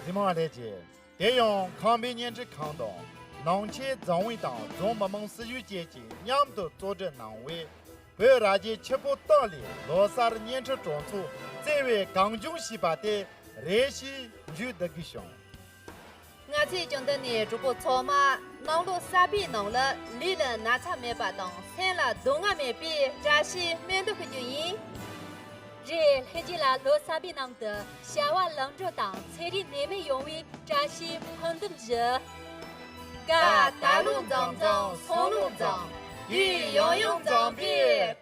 རྫི་མ་ལྷས་རྗེ། དེ་ཡང་ཁམས་པའི་བརྙན་འཕྲིན་ཁང་དང་། ནང་ཆེན་རྫོང་དབུས་དང་རྫོང་མི་དམངས་སྲིད་གཞུང་བཅས་ཀྱིས་མཉམ་དུ་གཙོ་སྒྲིག་གནང་བའི་བོད་ར་རྒྱའི་ཆུ་སྤོ་སྟག་ལའི་ལོ་གསར་བརྙན་འཕྲིན་སྤྲོ་ཚོགས་བརྩེ་བས་གང་བྱུང་ཞེས་པ་དེ་རེ་ཞིག་མཇུག་བསྡུ་དགོས་བྱུང་། ང་ཚོས་ཀྱང་འདི་ནས་གྲོགས་པོ་ཚང་མ་གནམ་ལོ་གསར་པའི་ནང་ལ་ལུས་ལ་ན་ཚ་མེད་པ་དང་སེམས་ལ་སྡུག་བསྔལ་མེད་པའི་བཀྲ་ཤིས་སྨོན་འདུན་ཞུ་རྒྱུ་ཡིན། རེད། ལྷན་རྒྱས་ལ་ལོ་གསར་པའི་ནང་དུ་བྱ་བ་ལམ་འགྲོ་དང་ཚེ་རིང་ནད་མེད་ཡོང་བའི་བཀྲ་ཤིས་སྨོན་འདུན་ཞུ། ཀ་ད་ལོ་འཛོམས་འཛོམས་སང་ལོ་འཛོམས། དུས་ཡང་ཡང་འཛོམས་པའི་